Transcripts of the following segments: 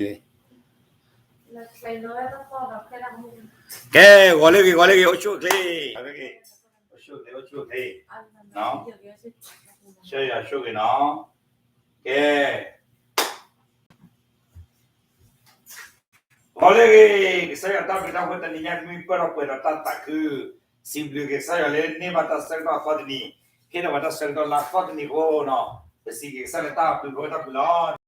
ကဲ, ဂီၤလၢဂ့ၤ, ဂီၤလၢဂ့ၤ, အိၣ်ဆူၣ်အိၣ်ချ့, ဂီၤလၢဂ့ၤ, အိၣ်ဆူၣ်အိၣ်ချ့, အိၣ်ဆူၣ်အိၣ်ချ့, ဆၢယွၤဆိၣ်ဂ့ၤနီၤ, ကဲ ဂီၤလၢဂ့ၤ, ကစၢ်ယွၤတၢ်ဘျုးတၢ်ဖှိၣ် တနံၤညါမ့ၢ်ပၢၢ်ထီၣ်ပှဲၤဒီးတၢ်သးခု, စံးဘျုးက့ၤကစၢ်ယွၤလၢန့ၢ်ဘၣ်တၢ်ဆၢကတီၢ်အသီတနံၤ, ဟ့ၣ်ထီၣ်ဘၣ်တၢ်ဆၢကတီၢ်လၢအသီတနံၤအဃိနီၤ, ပစံးက့ၤကစၢ်လၢတၢ်ဘျုးဖှိၣ်တၢ်ဘျုးလီၤ.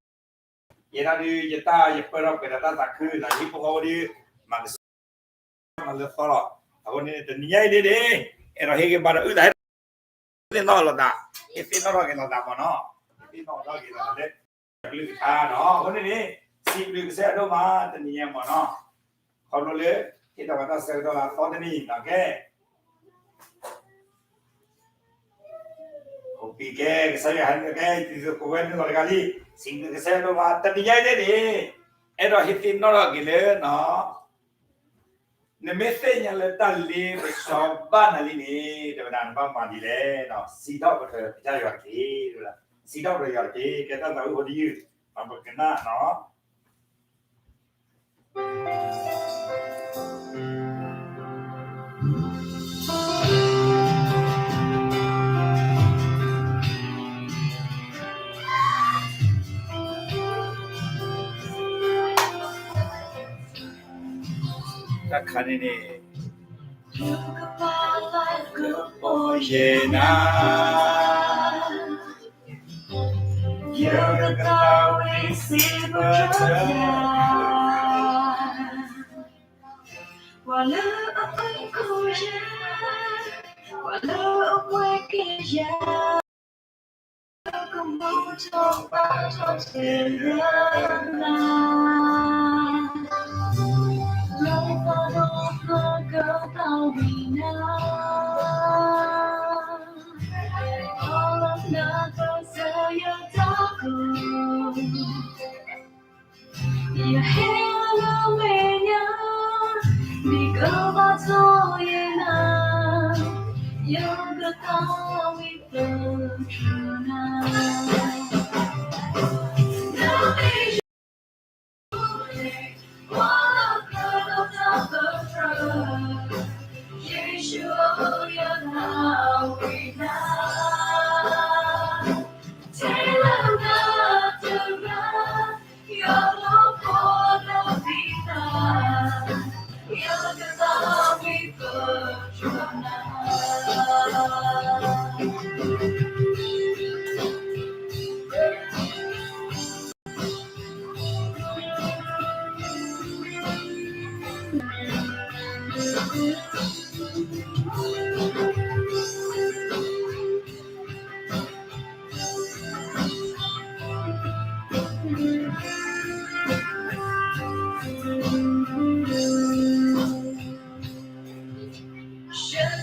ယဲဒၣ်ဒုး ယတၢ်ယပၢၢ်ထီၣ်ပှဲၤဒီးတၢ်သးခုနီၤ, ယဟံၣ်ဖိဃီဖိဒုး မၤကစၢ် မၤလၢသီလီၤ. အဃိန့ၣ် တနံၤညါအံၤန့ၣ်န့ၣ်, အဲၣ်ဒိးဟ့ၣ်ဂံၢ်ဘါဒီးအုၣ်သးဟဲ သ့ၣ်နီၣ်လိာ်သး, ဟ့ၣ်သ့ၣ်နီၣ်ထီၣ်က့ၤလိာ်သးမ့ၢ်နီၤ, ဟ့ၣ်သ့ၣ်နီၣ်ထီၣ်က့ၤလိာ်သးလၢ ကလုၢ်ကထါနီၤ. အဃိန့ၣ်န့ၣ် စံးဘျုးကစၢ်ယွၤဒိၣ်မးတနံၤညါမ့ၢ်နီၤ, ခီဖျိလၢ ဟ့ၣ်ထီၣ်ဘၣ်တၢ်ဆၢကတီၢ်လၢအသီတနံၤနီၤ, ကဲ အိၣ်ပံၤကဲ ကစၢ်ယွၤဟဲနုာ်ကဲ တံၤသကိးဝဲနုာ်လီၤတဂၤလံ, စံးဘျုးကစၢ်ယွၤဒိၣ်မး တနံၤညါအံၤန့ၣ်န့ၣ်, အဲၣ်ဒိးဟ့ၣ်သ့ၣ်နီၣ်ထီၣ်က့ၤလၢနီၤ နမ့ၢ်သ့ၣ်ညါလၢတၢ်လ့ပစီဘၣ်နၤလံန့ၣ် တဲဝဲဒၣ်နဘၣ်မၤဒ်လဲၣ်, စံးထီၣ်ပတြၢၤကစၢ်ယွၤတက့ၢ်, စံးထီၣ်ပတြၢၤယွၤတက့ၢ်, ကဲတၢ်သးဝံၣ်ဖိတယုၢ်, ပကနၣ်နီၤ တၢ်ခါန့ၣ်န့ၣ်, ယကပာ်လၢကပီၤယဲၢ်နၤ, ယကသးဝံၣ်စံးပတြၢၤယၤ, ပှၤလၢအပှ့ၤခိၣ်ယၤ, ပှၤလၢအပှ့ၤက့ၤယၤ ကမူထီၣ်ဘါထီၣ်ထဲလၢနၤ, လၢသးဒီဖျၢၣ်ကသးဝံၣ်နၤ, အလၢနၤပစၢၤယတၢ်ကိၢ် ယဟ့ၣ်လၢမဲာ်ညါ, မ့ၢ်ကဘၣ်ထီၣ်ယဲၢ်နၤ, ယကသးဝံၣ်ပတြၢၤနၤ, နမ့ၢ်ယွၤလၢပှၤလၢအကြၢးဒီးတၢ်ပတြၢၤ, ယ့ၣ်ၡူးဧၢ ယသးဝံၣ်နၤ, ထဲလၢနၤတဂၤ ယွၤလၢပှၤလၢအသံသး, ယကသးဝံၣ်ပတြၢၤနၤ.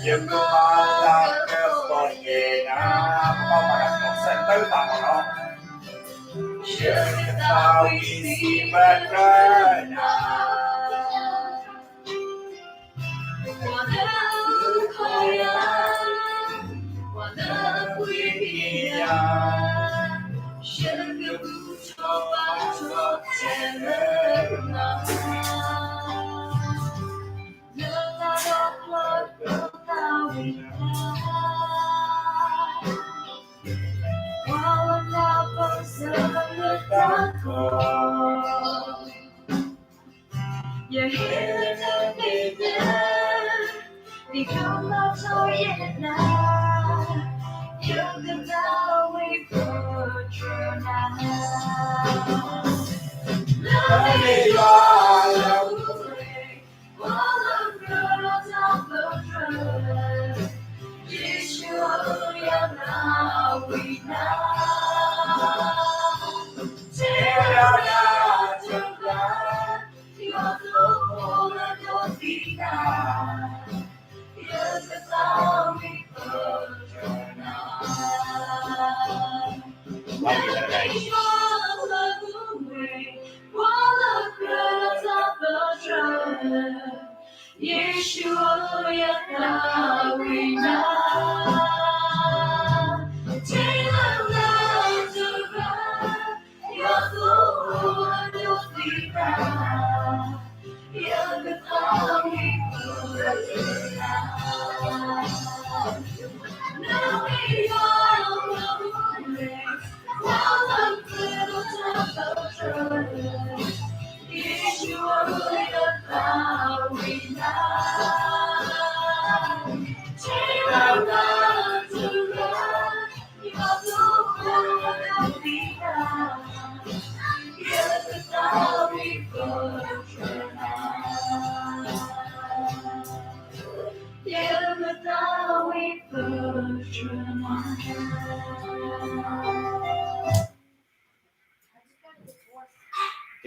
ယကမၤလၤကပီၤယဲၢ်နၤ, ပမၤလၤကပီၤစဲးတၢ်အုၣ်သးမ့ၢ်နီၤ, ယကသးဝံၣ်စံးပတြၢၤနၤ, ပှၤလၢအအုၣ်က့ၤယၤ, ပှၤလၢအပှ့ၤက့ၤယၤ, ယကမူထီၣ်ဘါထီၣ်ထဲလၢနၤ, လၢသးဒီဖျၢၣ်ကသးဝံၣ်နၤ, ပှၤလၢနၤပစၢၤယတၢ်ကိၢ် ယဟ့ၣ်လၢနမဲာ်ညါ, မ့ၢ်ကဘၣ်ထီၣ်ယဲၢ်နၤ, ယကသးဝံၣ်ပတြၢၤနၤ, နမ့ၢ်ယွၤလၢပှၤလၢအကြၢးဒီးတၢ်ပတြၢၤ, ယ့ၣ်ၡူးဧၢ ယသးဝံၣ်နၤ, ထဲလၢနၤတဂၤ ယွၤလၢပှၤလၢအသံသး, ယကသးဝံၣ်ပတြၢၤနၤ, နမ့ၢ်ယွၤလၢပှၤလၢအကြၢးဒီးတၢ်ပတြၢၤ, ယ့ၣ်ၡူးဧၢ ယသးဝံၣ်နၤ, ထဲလၢနၤတဂၤ ယွၤလၢပှၤလၢအသံ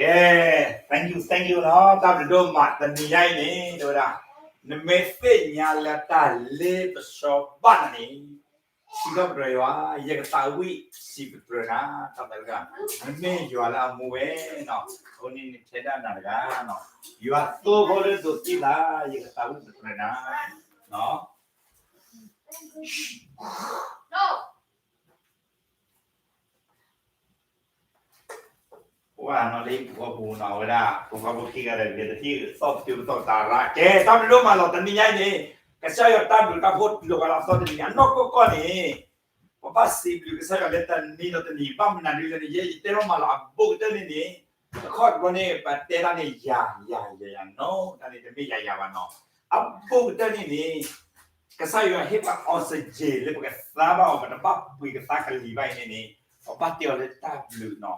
ကဲ, thank you, thank you နီၤ, တၢ်ဘျုးဒိၣ်မး တနံၤညါအံၤန့ၣ် တဲဝဲဒၣ်, နမ့ၢ်သ့ၣ်ညါလၢတၢ်လ့ပစီဘၣ်နၤန့ၣ်, စံးထီၣ်ပတြၢၤယွၤ, ယကသးဝံၣ်စံးပတြၢၤနၤ, တၢ်သးဝံၣ်, နမ့ၢ်ယွၤလၢအမူဝဲနီၤ, အဃိန့ၣ်နထဲဒၣ်နၤတဂၤနီၤ, ယွၤသိဖိလၢဒိးသံသး, ယကသးဝံၣ်ပတြၢၤနၤ, ပှၤနီၤလၢဟံၣ်ဖိဃီဖိနီၤ, အဝဲဒၣ် ဖိဃီဖိခံဂၤဒီး ဂဲၤတထံၣ်သီၣ်ပတုာ်ပသီၣ်တၢ်ရၣ်, ကဲ တၢ်ဘျုးဒိၣ်မးလီၤ တနံၤညါအံၤန့ၣ်, ကစၢ်ယွၤတၢ်ဘျုးတၢ်ဖှိၣ်လီၤဂာ်လၢအသီတနံၤညါ အနီၢ်ကီၢ်ကီၢ်န့ၣ်, ပဘၣ်စံးဘျုးကစၢ်ယွၤလၢတနံၤဒီးတနံၤ ဘၣ်မနုၤဒ်လဲၣ်န့ၣ် ယဲယတဲထီၣ်မးလီၤ အဘူးကတၢၢ်န့ၣ်န့ၣ်, တခီတဘျီန့ၣ် ပတဲတၢ်န့ၣ် ယၤ ယၤ ယၤ ယၤနီၤ, တၢ်န့ၣ်တမ့ၢ်ယၤယၤဘၣ်နီၤ, အဘူးကတၢၢ်န့ၣ်န့ၣ် ကစၢ်ယွၤဟ့ၣ်ပှၤ oxygen လၢပကသါဘၣ်အီၤ ပတဘၣ်ပှ့ၤကသါကလံၤဘၣ်အံၤန့ၣ်န့ၣ်, ပဘၣ်တဲအီၤလၢတၢ်ဘျုးနီၤ,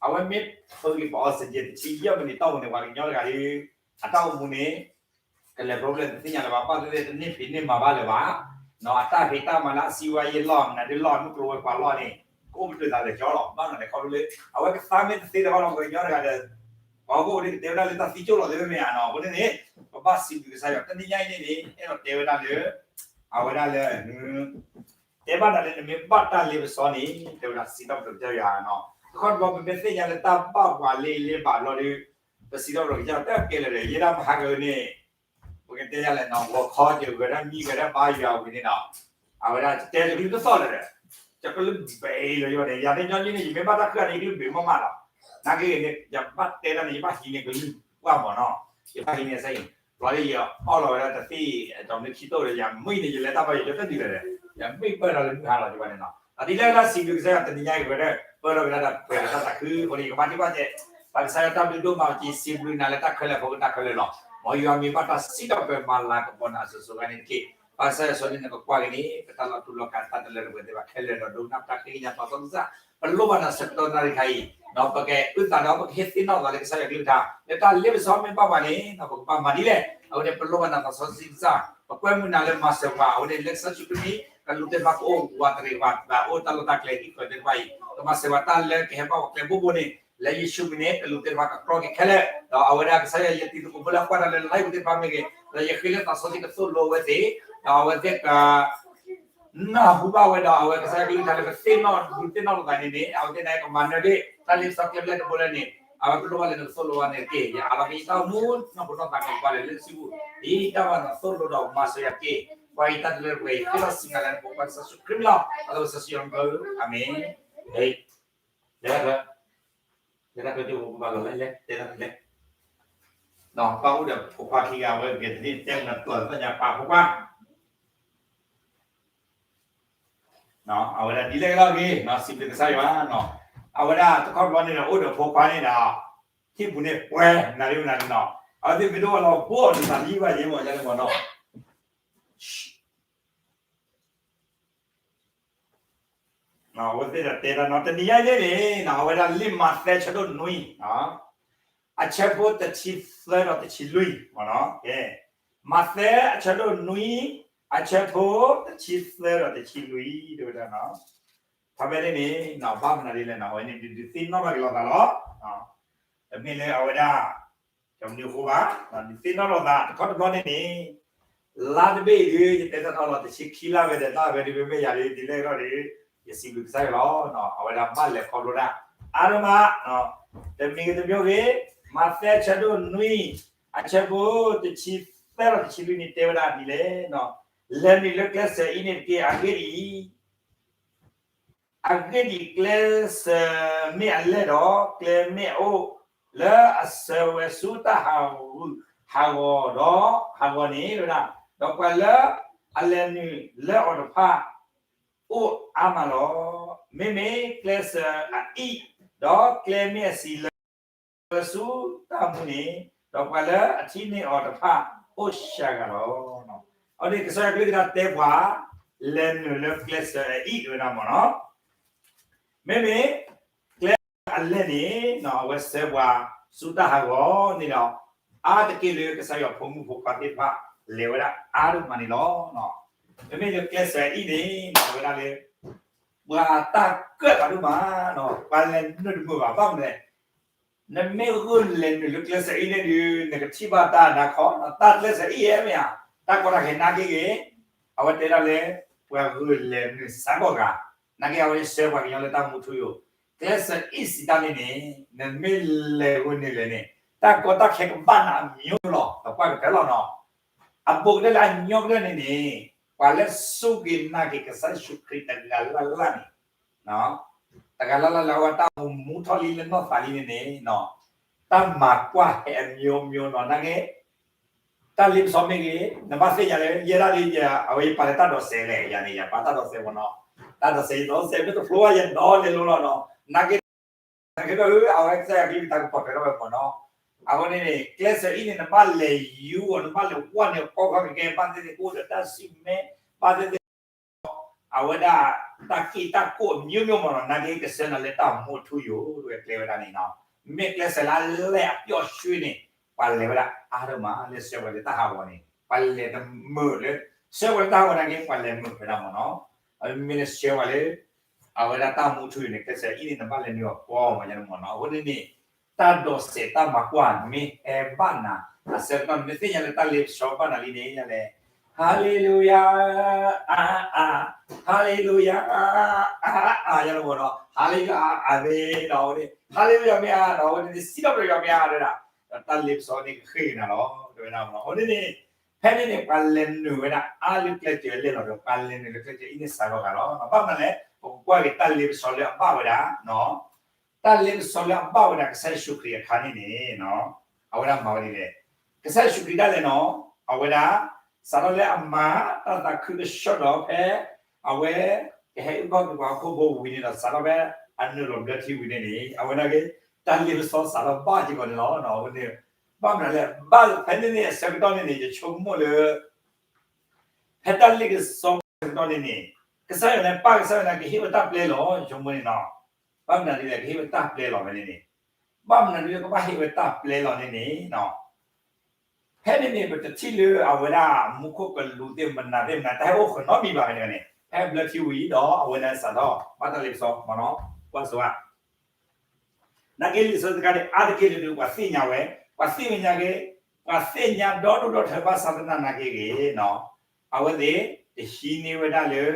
အဝဲမ့ၢ်ဖုးက့ၤပှၤ oxygen တဆံယဲၢ်မံးနံးတီၢ်ပူၤန့ၣ် ပှၤကညီတဂၤဒီး အတၢ်အိၣ်မူန့ၣ် ကလဲၤ problem တသ့ၣ်ညါလၢၤဘၣ်, ဘၣ်သ့ၣ်သ့ၣ်တန့ၢ်ဖံးန့ၢ်မၤဘၣ်လၢၤဘၣ်, နီၤ အတၢ်ဖံးတၢ်မၤလၢအစံးဝဲယဲလီၢ် မနုၤဒ်လီၢ် မုၢ်ကျိၤဝဲၤကွာ်လီၢ်န့ၣ် ကအိၣ်ပတုာ်သးလၢာ်ကၠီလီၤ, ဘၣ်မနုၤလဲၣ်ခီဖျိလၢ အဝဲကသါမ့ၢ်တသ့တခီလီၤ ပှၤကညီတဂၤဒီး ပှၤကအိၣ်ဒ်ကတဲဝဲဒၣ်လၢတၢ်သံကၠိၣ်လီၤသ့ၣ်မ့ၢ်ဧါနီၤ, အဃိန့ၣ်န့ၣ် ပဘၣ်စံးဘျုးကစၢ်ယွၤ တနံၤညါအံၤန့ၣ်န့ၣ် အဲၣ်ဒိးတဲဝဲဒၣ်လၢ အဝဲဒၣ်လၢ တဲဘၣ်နၤလၢနမ့ၢ်ဘၣ်တၢ်လ့ပစီန့ၣ် တဲဝဲဒၣ်စံးထီၣ်ပတြၢၤကစၢ်ယွၤနီၤ, တခီတဘျီပမ့ၢ်သ့ၣ်ညါလၢတၢ်ဘၣ်ပှၤလၢအလ့ဘၣ်ဘျီဒီး ပစံးထီၣ်ပတြၢၤကစၢ်ယွၤတၢ်ကဲလၢာ်ဒီး ယဲဒၣ်မဟါကန့ၣ် ပကတဲယၤလဲၣ်နီၤ ဂီၤခီယဂဲၤဒၣ်မံဂဲၤဒၣ်ဘါယွၤဝံၤန့ၣ်နီၤ, အဝဲဒၣ်ယတဲယကလုၢ်တသီၣ်လၢၤဒီး ယကလုၢ်ဘ့ၣ်လီၤယၤန့ၣ် ယၤန့ၣ်ညီနုၢ်န့ၣ် ယမ့ၢ်ဘၣ်တၢ်ခုၣ်န့ၣ် ယကလုၢ်ဘ့ၣ်မးမးလီၤ, နာ်က့န့ၣ် ယဘၣ်တဲတၢ်န့ၣ် ယဘၣ်ဟံးန့ၢ်ကလုၢ်ကွၢ်မးနီၤ, ယဘၣ်ဟံးန့ၢ်စ့ၢ်ကီး, ဘျီဒီးယအီၣ်လီၤဝဲဒၣ်တသ့ၣ် အတီၢ်မ့ၢ်ခံတိၢ်ဒီး ယမုၢ်န့ၣ် ယလဲၤတၢ်ဘၣ်ယိၤ ယတၢ်ဒုးလၢၤဒီး ယမုၢ်ပၢၢ်ဒီးလၢမုၢ်ဟါလီၤ ယဘၣ်န့ၣ်နီၤ, အဒ်လဲၣ်ဒၣ်စံးဘျုးကစၢ်ယွၤတနံၤညါအံၤဝဲဒၣ် ပၢၢ်ထီၣ်က့ၤဒၣ်တၢ်ပှဲၤဒီးတၢ်သးခု အဃိန့ၣ် ယကဘၣ်ထံၣ်ဘၣ်ကဲ ပှၤကစၢ်ယွၤတၢ်ဘျုးဒိၣ်မး ကစံးဘျုးနၤလၢတၢ်ခဲလၢာ် ဖိကတၢ်ခဲလၢာ်လီၤ, မ်ယွၤမ့ၢ်ဘၣ်တၢ်စံးထီၣ်ပတြၢၤမၤလၤကပီၤနၤအစိၤစိၤအဂီၢ်န့ၣ်တက့ၢ်, ဘၣ်ဆၣ်ယွၤဆိန့ၣ် နကကွၢ်က့ၤန့ၣ် ပတၢ်လီၤတူာ်လီၤကာ်တၢ်တလၢတပှဲၤသ့ၣ်တဖၣ်ခဲလၢာ်ဒီး ဒိကနၣ်ပတၢ်ဃ့ကညးသးစီကစၢ်, ပလိၣ်ဘၣ်နၤဆၢကတီၢ်နၣ်ရံၣ်ခါအံၤ, ဒီးပကအဲၣ်အုၣ်သးဒီးပကဟ့ၣ်သ့ၣ်နီၣ်သးလၢကစၢ်ယွၤကလုၢ်ကထါ လၢတၢ်လ့ပစီမ့ၢ်ဘၣ်ပှၤန့ၣ် ပကဘၣ်မၤဒ်လဲၣ်, အဝဲန့ၣ် ပလိၣ်ဘၣ်နၤသးစီဆှံကစၢ်, ပကွဲမုာ်နၤလၢမၤစၢၤပှၤ အဝဲန့ၣ် လၢကစၢ်ယ့ၣ်ၡူးခရံာ်မံၤ ကလူၤသ့ၣ်တဖၣ်ကအိၣ်ဝးတရံးဝး အိၣ်တၢ်လီၢ်တၢ်ကျဲဟံၣ်ဃၢၤသ့ၣ်တဖၣ်အံၤ ကမၤစၢၤပှၤတၢ်လၢကဟဲဘၣ်ပှၤကျဲဘိဘိန့ၣ် လၢယ့ၣ်ၡူးမံၤန့ၣ် ကလူၤသ့ၣ်တဖၣ်ကကြီက့ၤခဲလၢာ်, ဒီးအဝဲဒၣ်ကစၢ်ယွၤယတံၤသကိးဖိလၢအကွၢ်တၢ်လၢ live သ့ၣ်တဖၣ်မ့ၢ်ဂ့ၤ, ဒီးယဃ့လၢသးစီဆှံကသိၣ်လိဝဲသ့ၣ်, ဒီးအဝဲသ့ၣ်က နၢ်ဟူဘၣ်ဝဲဒီး အဝဲကစၢ်ယွၤကလုၢ်ကထါလၢပသ့ၣ်နီၣ်ဒုးသ့ၣ်နီၣ်လိာ်သးန့ၣ်န့ၣ် အဝဲသ့ၣ်န့ၣ်ကမၤနၢၤက့ၤ တၢ်လ့ပစီကျဲဘျဲၣ်တဘိလၢန့ၣ် အဝဲကလိၣ်ဘၣ်လၢနကသိၣ်လိဝဲန့ၣ်တက့ၢ်. ယအးလီၤက့ၤယတၢ်အိၣ်မူ နီၢ်ခိနီၢ်သးကပၤလၢလၢစုပူၤ ဒ်တၢ်ဘၣ်နသိၣ်လိဒီးမၤစၢၤယၤတက့ၢ်. ပှၤအံၤတၢ်တလၢတပှဲၤအံၤ ဃ့ထီၣ်စံးနၤလၢနဖိခွါကစၢ်ယ့ၣ်ၡူးခရံာ်မံၤလီၤ. အဝဲစီဆှံယွၤမံၤ အၤမ့ၣ်. ဟဲ လဲၤတၢ်ကျၢၤ လဲၤတၢ်ကျၢၤ တဲဖိခွါလီၤ လဲၤ လဲၤ တဲတၢ်လဲၤ ဒီးပၢ်အိၣ်ဒီးဖိခွါခံဂၤဝဲ ဂဲၤတန့ၢ်တဲမနုၤကျိာ်သ့ၣ်ညါပာ်ဖိခွါ အဝဲဒၣ်ဒ်လဲၣ်ကလီၤဂ့ၤ စံးဘျုးကစၢ်ယွၤ, အဝဲဒၣ်တခီတဘျီန့ၣ်ဒီး အိၣ်ဒီးဖိခွါန့ၣ်ဒီး ဟံၣ်ပူၤန့ၣ်ပှဲၤ နၤဒ်နၤဒ်နီၤ, အဝဲသ့ၣ်မ့ၢ်တအိၣ်လီၤ ဘိၣ်အီၤဒ်သးလံဘၣ်ယဲမ့ၢ် ယဲန့ၣ်မ့ၢ်နီၤ အဝဲသ့ၣ်ဒီးတဲတၢ်နီၤ တနံၤညါအံၤန့ၣ် အဝဲဒၣ်လံာ်မးသဲဆၢဒိၣ်နွံ အဆၢဖိတဆံသၢဒီးတဆံလွံၢ်, မးသဲအဆၢဒိၣ်နွံ အဆၢဖိတဆံသၢဒီးတဆံလွံၢ် တဲဝဲဒၣ်နီၤ, ဖဲန့ၣ်န့ၣ် ဘၣ်မနုၤဒ်လဲၣ်နီၤ အဝဲန့ၣ်ဒုးသ့ၣ်နီၣ်ထီၣ်က့ၤလိာ်သးလီၤ. တမ့ၢ်လၢအဝဲဒၣ် ကမနုၤအဃိဘၣ်, ဒုးသ့ၣ်နီၣ်ထီၣ်သး တခီတဘျီန့ၣ်န့ၣ် လါတဘ့ၣ်အံၤဒုး ယတဲတၢ်ထီၣ်လီၤ တဆံခံလါဝဲဒီး လါဝဲဒုး မ့မ့ၢ်ယၤဒ်လဲၣ်ဒီး ယစံးဘျုးကစၢ်ယွၤလီၤ. အဝဲဒၣ်ဘၣ်လဲၤခီဖျိဒၣ် အါတမး တမံၤဂ့ၤတမံၤဂ့ၤ မးသဲအဆၢဒိၣ်နွံ အဆၢဖိတဆံသၢဒီးတဆံလွံၢ်န့ၣ် တဲဝဲဒၣ်ဒ်လဲၣ်, လဲၤနုာ်လၢကျဲစၢၤအံၤန့ၣ်တက့ၢ်. အဂ့ၢ်ဒ်အံၤ အဂ့ၢ်ဒ်အံၤ ကျဲစၢၤမ့ၢ်အလဲၢ်ဒီး ကျဲမ့ၢ်အအိၣ် လၢအစၢၤဝဲဆူတၢ်ဟးဂူာ်ဟးဂီၤဒီးဟးဂီၤန့ၣ်ဝဲဒၣ်, ဒီးပှၤလၢအလဲၤနုာ်လၢအီၤတဖၣ် အိၣ်အါမးလီၤ. မ့မ့ၢ်ကျဲစၢၤအအံၣ်, ဒီးကျဲမ့ၢ်အစံးလၢ ဝဲဆူတၢ်မူန့ၣ်, ဒီးပှၤလၢအထံၣ်န့ၢ်အီၤတဖၣ်အိၣ်စှၤဂၤလီၤ. အဝဲန့ၣ်ကစၢ်ယွၤကလုၢ်ကထါတဲပှၤ, လဲၤနုာ်လၢကျဲစၢၤအအံၣ်ဝဲဒၣ်မ့ၢ်နီၤ, မ့မ့ၢ်ကျဲအလဲၢ်န့ၣ် အဝဲစၢၤပှၤဆူတၢ်ဟးဂီၤန့ၣ်ဒီး, အါတက့ၢ်လၢကစၢ်ယွၤဖိမုၣ်ဖိခွါသ့ၣ်တဖၣ်လဲၤဝဲဒၣ်အါဒိၣ်မးန့ၣ်လီၤ. မ့မ့ၢ်လၢကျဲစၢၤအအံၣ်န့ၣ် အဝဲဒၣ်လၢ ပှၤတၢ်ကၢၣ်သးဒိၣ်မး, ပှၤလဲၤနုာ်တမုာ်ဘၣ် ဘၣ်မနုၤလဲၣ်, နမ့ၢ်ဂုာ်လဲၤနုာ်လၢကျဲစၢၤအံၣ်န့ၣ်ဒီး နကထံၣ်ဘၣ်တၢ်နါခီ, တၢ်ကျဲစၢၤအံၣ်ဧါမ့ၢ်ဧါ, တၢ်ကီတၢ်ခဲနာ်က့ဂ့ၤ, အဝဲတဲဒၣ်လၢ ပှၤဂုာ်လဲၤနုာ်စ့ၢ်ကီးဂၤ, နာ်က့အဝဲစၢၤပှၤကညီလၢတၢ်မူထူယိာ်, ကျဲစၢၤအံၣ်စံးတၢ်န့ၣ်န့ၣ် နမ့ၢ်လဲၤဂုာ်နုာ်လဲၤန့ၣ် တၢ်ကီတၢ်ခဲကဘၣ်နၤအမျိုးမျိုးလီၤ, ပကွၢ်ကတၢၢ်လီၤနီၤ. အဘူးကတၢၢ်လၢအညီကတၢၢ်န့ၣ်န့ၣ်, ပှၤလၢစူၢ်က့ၤနာ်က့ၤကစၢ်ယ့ၣ်ၡူးခရံာ်တဂၤလၢ်လၢ်န့ၣ်, တဂၤလၢ်လၢ်လၢအဝဲတၢ်အိၣ်မူထီၣ်လံလၢနီၢ်သးလံန့ၣ်န့ၣ်, တၢ်မၤကွၢ်ဟဲအမျိုးမျိုးနီၤ, နာ်က့ တၢ်လ့ပစီမ့ၢ်ဂ့ၤ, နဘၣ်သ့ၣ်ညါလၢ ယဲဒၣ်ဒ်ယ အဝဲယပာ်လၢတၢ်ဒိးစဲးလဲၣ်, ယၤန့ၣ် ယပာ်တၢ်ဒိးစဲးမ့ၢ်နီၤ, တၢ်ဒိးစဲးယဒိးစဲးမ့ၢ်တဖျိဘၣ် ယဒိးလဲၤလိၤလီၤနီၤ, နာ်က့ နာ်က့ဒီး အဝဲကစၢ်ယွၤကလုၢ်ကထါကပီၤထွဲထီၣ်ဝဲမ့ၢ်နီၤ, အဃိန့ၣ်န့ၣ် ကျဲစၢၤအံၣ်န့ၣ် နဘၣ်လဲၤယူၤအီၤ နဘၣ်လဲၤဝဲန့ၣ် ကီၢ်ခီကကဲ ဘၣ်သ့ၣ်သ့ၣ်ကအိၣ်ဒီးတၢ်စံၣ်မဲ, ဘၣ်သ့ၣ်သ့ၣ် အဝဲဒၣ်တၢ်က့ၣ်တၢ်ကိၣ်အမျိုးမျိုးမ့ၢ်နီၤ, နာ်က့ကစၢ်နၤလၢတၢ်မူအထူယိာ် တဝဲကျဲဝဲဒၣ်န့ၣ်နီၤ, မ့ၢ်ကျဲစၢၤလၢအလဲၢ်အပျီၣ်ရွှ့ၣ်န့ၣ်, ပှၤလဲၤဝဲဒၣ်အါဒိၣ်မး လၢစၢၤပှၤလၢတၢ်ဟးဂီၤန့ၣ် ပှၤလဲၤတမုာ်လၢ, စၢၤပှၤလၢတၢ်ဟးဂီၤနာ်က့ ပှၤလဲၤမုာ်ဝဲဒၣ်မ့ၢ်နီၤ, မ့မ့ၢ်လၢစၢၤပှၤလၢ အဝဲဒၣ်တၢ်မူထူယိာ်န့ၣ် ကျဲစၢၤအံၣ်န့ၣ် နဘၣ်လဲၤနုာ်အီၤပှီၢ်မးယါန့ၣ်မ့ၢ်နီၤ, အဃိန့ၣ်န့ၣ် တၢ်ဒိးစဲးတၢ်မၤကွၢ်မ့ၢ်ဟဲဘၣ်နၤ အဆၢကတီၢ်န့ၣ် မ့ၢ်သ့ၣ်ညါလၢတၢ်လ့ပစီဘၣ်နၤလံန့ၣ် ယၤလဲၣ်, ဟါလ့လူယၤ, အါ, အါ, ဟါလ့လူယၤ, အါ, အါ, ယၤန့ၣ်မ့ၢ်နီၤ, ဟါလ့လူယၤ, အါမ့ၢ်ဒီးဝဲန့ၣ် ဟါလ့လူယၤမ့ၢ်အါဒီးဝဲန့ၣ် စံးထီၣ်ပတြၢၤယွၤမ့ၢ်အါဒီးဒၣ်, ဒီးတၢ်လ့ပစီန့ၣ်ကဃ့ကညးလီၤ တဝဲဒၣ်မ့ၢ်နီၤ, အဃိန့ၣ်န့ၣ် ဖဲန့ၣ်န့ၣ် ပှၤလဲၤနုာ်ဝဲဒၣ်အါလၢကျဲစၢၤအလဲၢ်လီၤဒီး ပှၤလဲၤနုာ်လၢကျဲစၢၤအံၣ်န့ၣ်စးထီၣ်ဂၤလီၤ, ဘၣ်မနုၤလဲၣ် ပကကွၢ်က့ၤတၢ်လ့ပစီလၢအဘၣ်ဝဲဒၣ် တၢ်လ့ပစီလၢအဘၣ်ဝဲဒၣ်ကစၢ်ယ့ၣ်ၡူးခရံာ်အခါန့ၣ်န့ၣ်, အဝဲဒၣ်မၤဝဲဒ်လဲၣ်, ကစၢ်ယ့ၣ်ၡူးခရံာ်ဒၣ်လဲာ်နီၤ, အဝဲဒၣ် စးထီၣ်လၢအမၤတၢ်သးခုကစီၣ်ဒီးဖဲ အဝဲ ကဟဲအုၣ်ကီၢ်က့ၤပှၤဟီၣ်ခိၣ်ဖိဝံၤန့ၣ်ဒီး စးထီၣ်ဖဲအနုာ်လီၤဘျၢထံဝံၤန့ၣ်န့ၣ် အဝဲနာ်က့ တၢ်လ့ပစီစးထီၣ်ဘၣ်စ့ၢ်ကီးန့ၣ်လီၤ. အဝဲန့ၣ် ဘၣ်မနုၤလဲၣ်, ဘၣ်ဖဲန့ၣ်န့ၣ် အဆၢကတီၢ်န့ၣ်န့ၣ် ယဆိကမိၣ်လၢ ဖဲတၢ်လ့ပစီအဆၢကတီၢ်န့ၣ်န့ၣ် ကစၢ်ယွၤန့ၣ် ပၢ်ကစၢ်ယွၤန့ၣ် ကဟ့ၣ်ဝဲတၢ်ပျဲလီၤ ယဆိကမိၣ်န့ၣ်နီၤ. ဘၣ်မနုၤဒ်လဲၣ် ကဟ့ၣ်ဝဲတၢ်ပျဲလီၤဖဲန့ၣ်န့ၣ်, ဘၣ်မနုၤဒ်လဲၣ် ကဘၣ်ဟ့ၣ်ဝဲတၢ်ပျဲလီၤန့ၣ်န့ၣ်နီၤ. ဖဲန့ၣ်န့ၣ် ပတထံၣ်လၢအဝဲဒၣ်မူခိၣ်ကလူးသ့ၣ်မနၤသ့ၣ်မနၤ တၢ်ဟဲအိၣ်ဃုာ်နီတမံၤဘၣ်ဖဲန့ၣ်န့ၣ်, ဖဲဘျၢထံဝံၤဒီးအဝဲဒၣ်စးထီၣ် ဘၣ်တၢ်လ့ပစီမ့ၢ်နီၤ, ကွၢ်ဆိဧါ. နာ်က့လံာ်စီဆှံတခါန့ၣ် အါတက့ၢ်လၢဒုး ပှၤသ့ၣ်ညါဝဲ, ပှၤသ့ၣ်ညါက့ၤ, ပှၤသ့ၣ်ညါဒီဒိၣ်ဒီထၢဘၣ်ဆၣ်သနာ်က့ဂ့ၤနီၤ, အဝဲသ့ၣ်တဟံးန့ၢ်ဝဲဒၣ်လၢ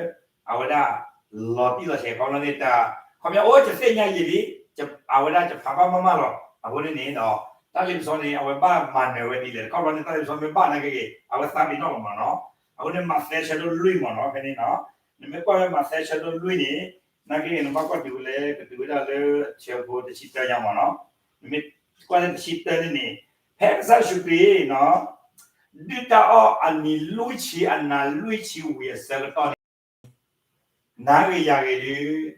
အဝဲဒၣ် လီၤတံၢ်လီၤဆဲးခီဖျိန့ၣ်တၢ်, ခီပညီအိၣ်ယသ့ၣ်ညါယံာ်လံ, အဝဲဒၣ်ယဖးဘၣ်မးမးလီၤ. အဃိန့ၣ်န့ၣ်ဒီး တၢ်လ့ပစီန့ၣ် အဝဲဘၣ်မၤနၢၤဝဲဒ်လဲၣ်, ခီဖျိန့ၣ် တၢ်လ့ပစီမ့ၢ်ဘၣ်နာ်က့ဂ့ၤ အဝဲသးပ့ၤနီၣ်လီၤမ့ၢ်နီၤ. အဃိန့ၣ် မးသဲဆၢဒိၣ်လွံၢ်မ့ၢ်နီၤ ဖဲန့ၣ်နီၤ, နမ့ၢ်ကွၢ်လၢမးသဲဆၢဒိၣ်လွံၢ်န့ၣ်, နာ်က့ဂ့ၤ နဘၣ်ကွၢ်တုၤဝဲလၢ ကတုၤဝဲဒၣ်လၢဆၢဖိတဆံတၢညါမ့ၢ်နီၤ, နမ့ၢ်ကွၢ်လၢတဆံတၢန့ၣ်န့ၣ်, ဖဲကစၢ်ယ့ၣ်ၡူးခရံာ်နီၤ ဒုၣ်တၢ်အီၣ်အနံၤလွံၢ်ဆံ အနၤလွံၢ်ဆံဝံၤအဆၢကတီၢ်န့ၣ် နၤဂ့ၤယၤဂ့ၤဒီး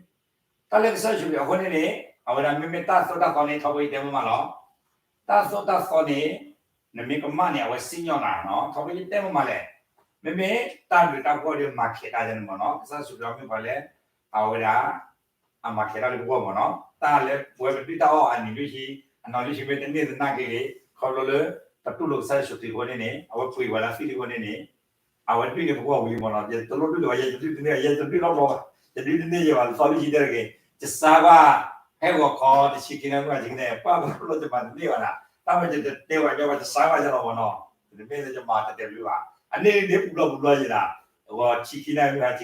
တၢ်လၢကစၢ်ယ့ၣ်ၡူးခရံာ်အဃိန့ၣ်န့ၣ် အဝဲဒၣ်မ့မ့ၢ်တၢ်သိၣ်တၢ်သီန့ၣ် ထီဘိယတဲမ့ၢ်မးလီၤ. တၢ်သိၣ်တၢ်သီန့ၣ် နမ့ၢ်ကမၣ်န့ၣ် အဝဲစံၣ်ညီၣ်နၤနီၤ, ထီဘိယတဲမ့ၢ်မးလဲၣ်. မ့မ့ၢ်တၢ်ဘျုးတၢ်ဖှီၣ်ဒီးမၤခဲးတၢ်ယဲန့ၣ်မ့ၢ်နီၤ, ကစၢ်ယ့ၣ်ၡူးခရံာ်မ့ၢ်ပှၤလၢ အဝဲဒၣ် အမၤခဲးတၢ်လၢပဂီၢ်မ့ၢ်နီၤ, တၢ်လၢပဝဲပဒုၣ်တၢ်အီၣ်အနံၤလွံၢ်ဆံ အနၤလွံၢ်ဆံမ့ၢ်တန့ၢ်သနာ်က့ဂ့ၤ ခီဖျိလၢ ပတူၢ်လိာ်ကစၢ်ယ့ၣ်ၡူးခရံာ်အဃိန့ၣ်န့ၣ် အဝဲပှ့ၤဝဲလၢအသွံၣ်တခီန့ၣ်န့ၣ် အဝဲဒုၣ်န့ၢ်ပဂီၢ်ဝံၤမ့ၢ်နီၤ, ယတလိၣ်ဒုၣ်လၢၤဘၣ်, ယတဒုၣ်တန့ၢ်, ယတဒုၣ်နီတဘျီဘၣ်, ယတဒုၣ်တန့ၢ်ယဲဘၣ်, လၢသီလွံၢ်ဆံတဲတဂ့ၤ, ယစါကွၢ် ဖဲဂီၤခီတဆံခံနၣ်ရံၣ်မုၢ်ဟါဆံခံနၣ်ရံၣ် ပှၤဘၣ်လိၣ်ယမၤတန့ၢ်ဘၣ်နၤ, တၢ်မ့ၢ်ယတတဲဘၣ်ယဘၣ် ယစါကွၢ်ယလီၤမ့ၢ်နီၤ, တမ့ၢ်လၢယမၤတတဲဘျုးဘၣ်, အန့ၣ်ဒ်ပူၤဘျီပူၤဘျီယဲဒၣ်, ဂီၤဆံခံနၣ်ရံၣ်မုၢ်ဟါ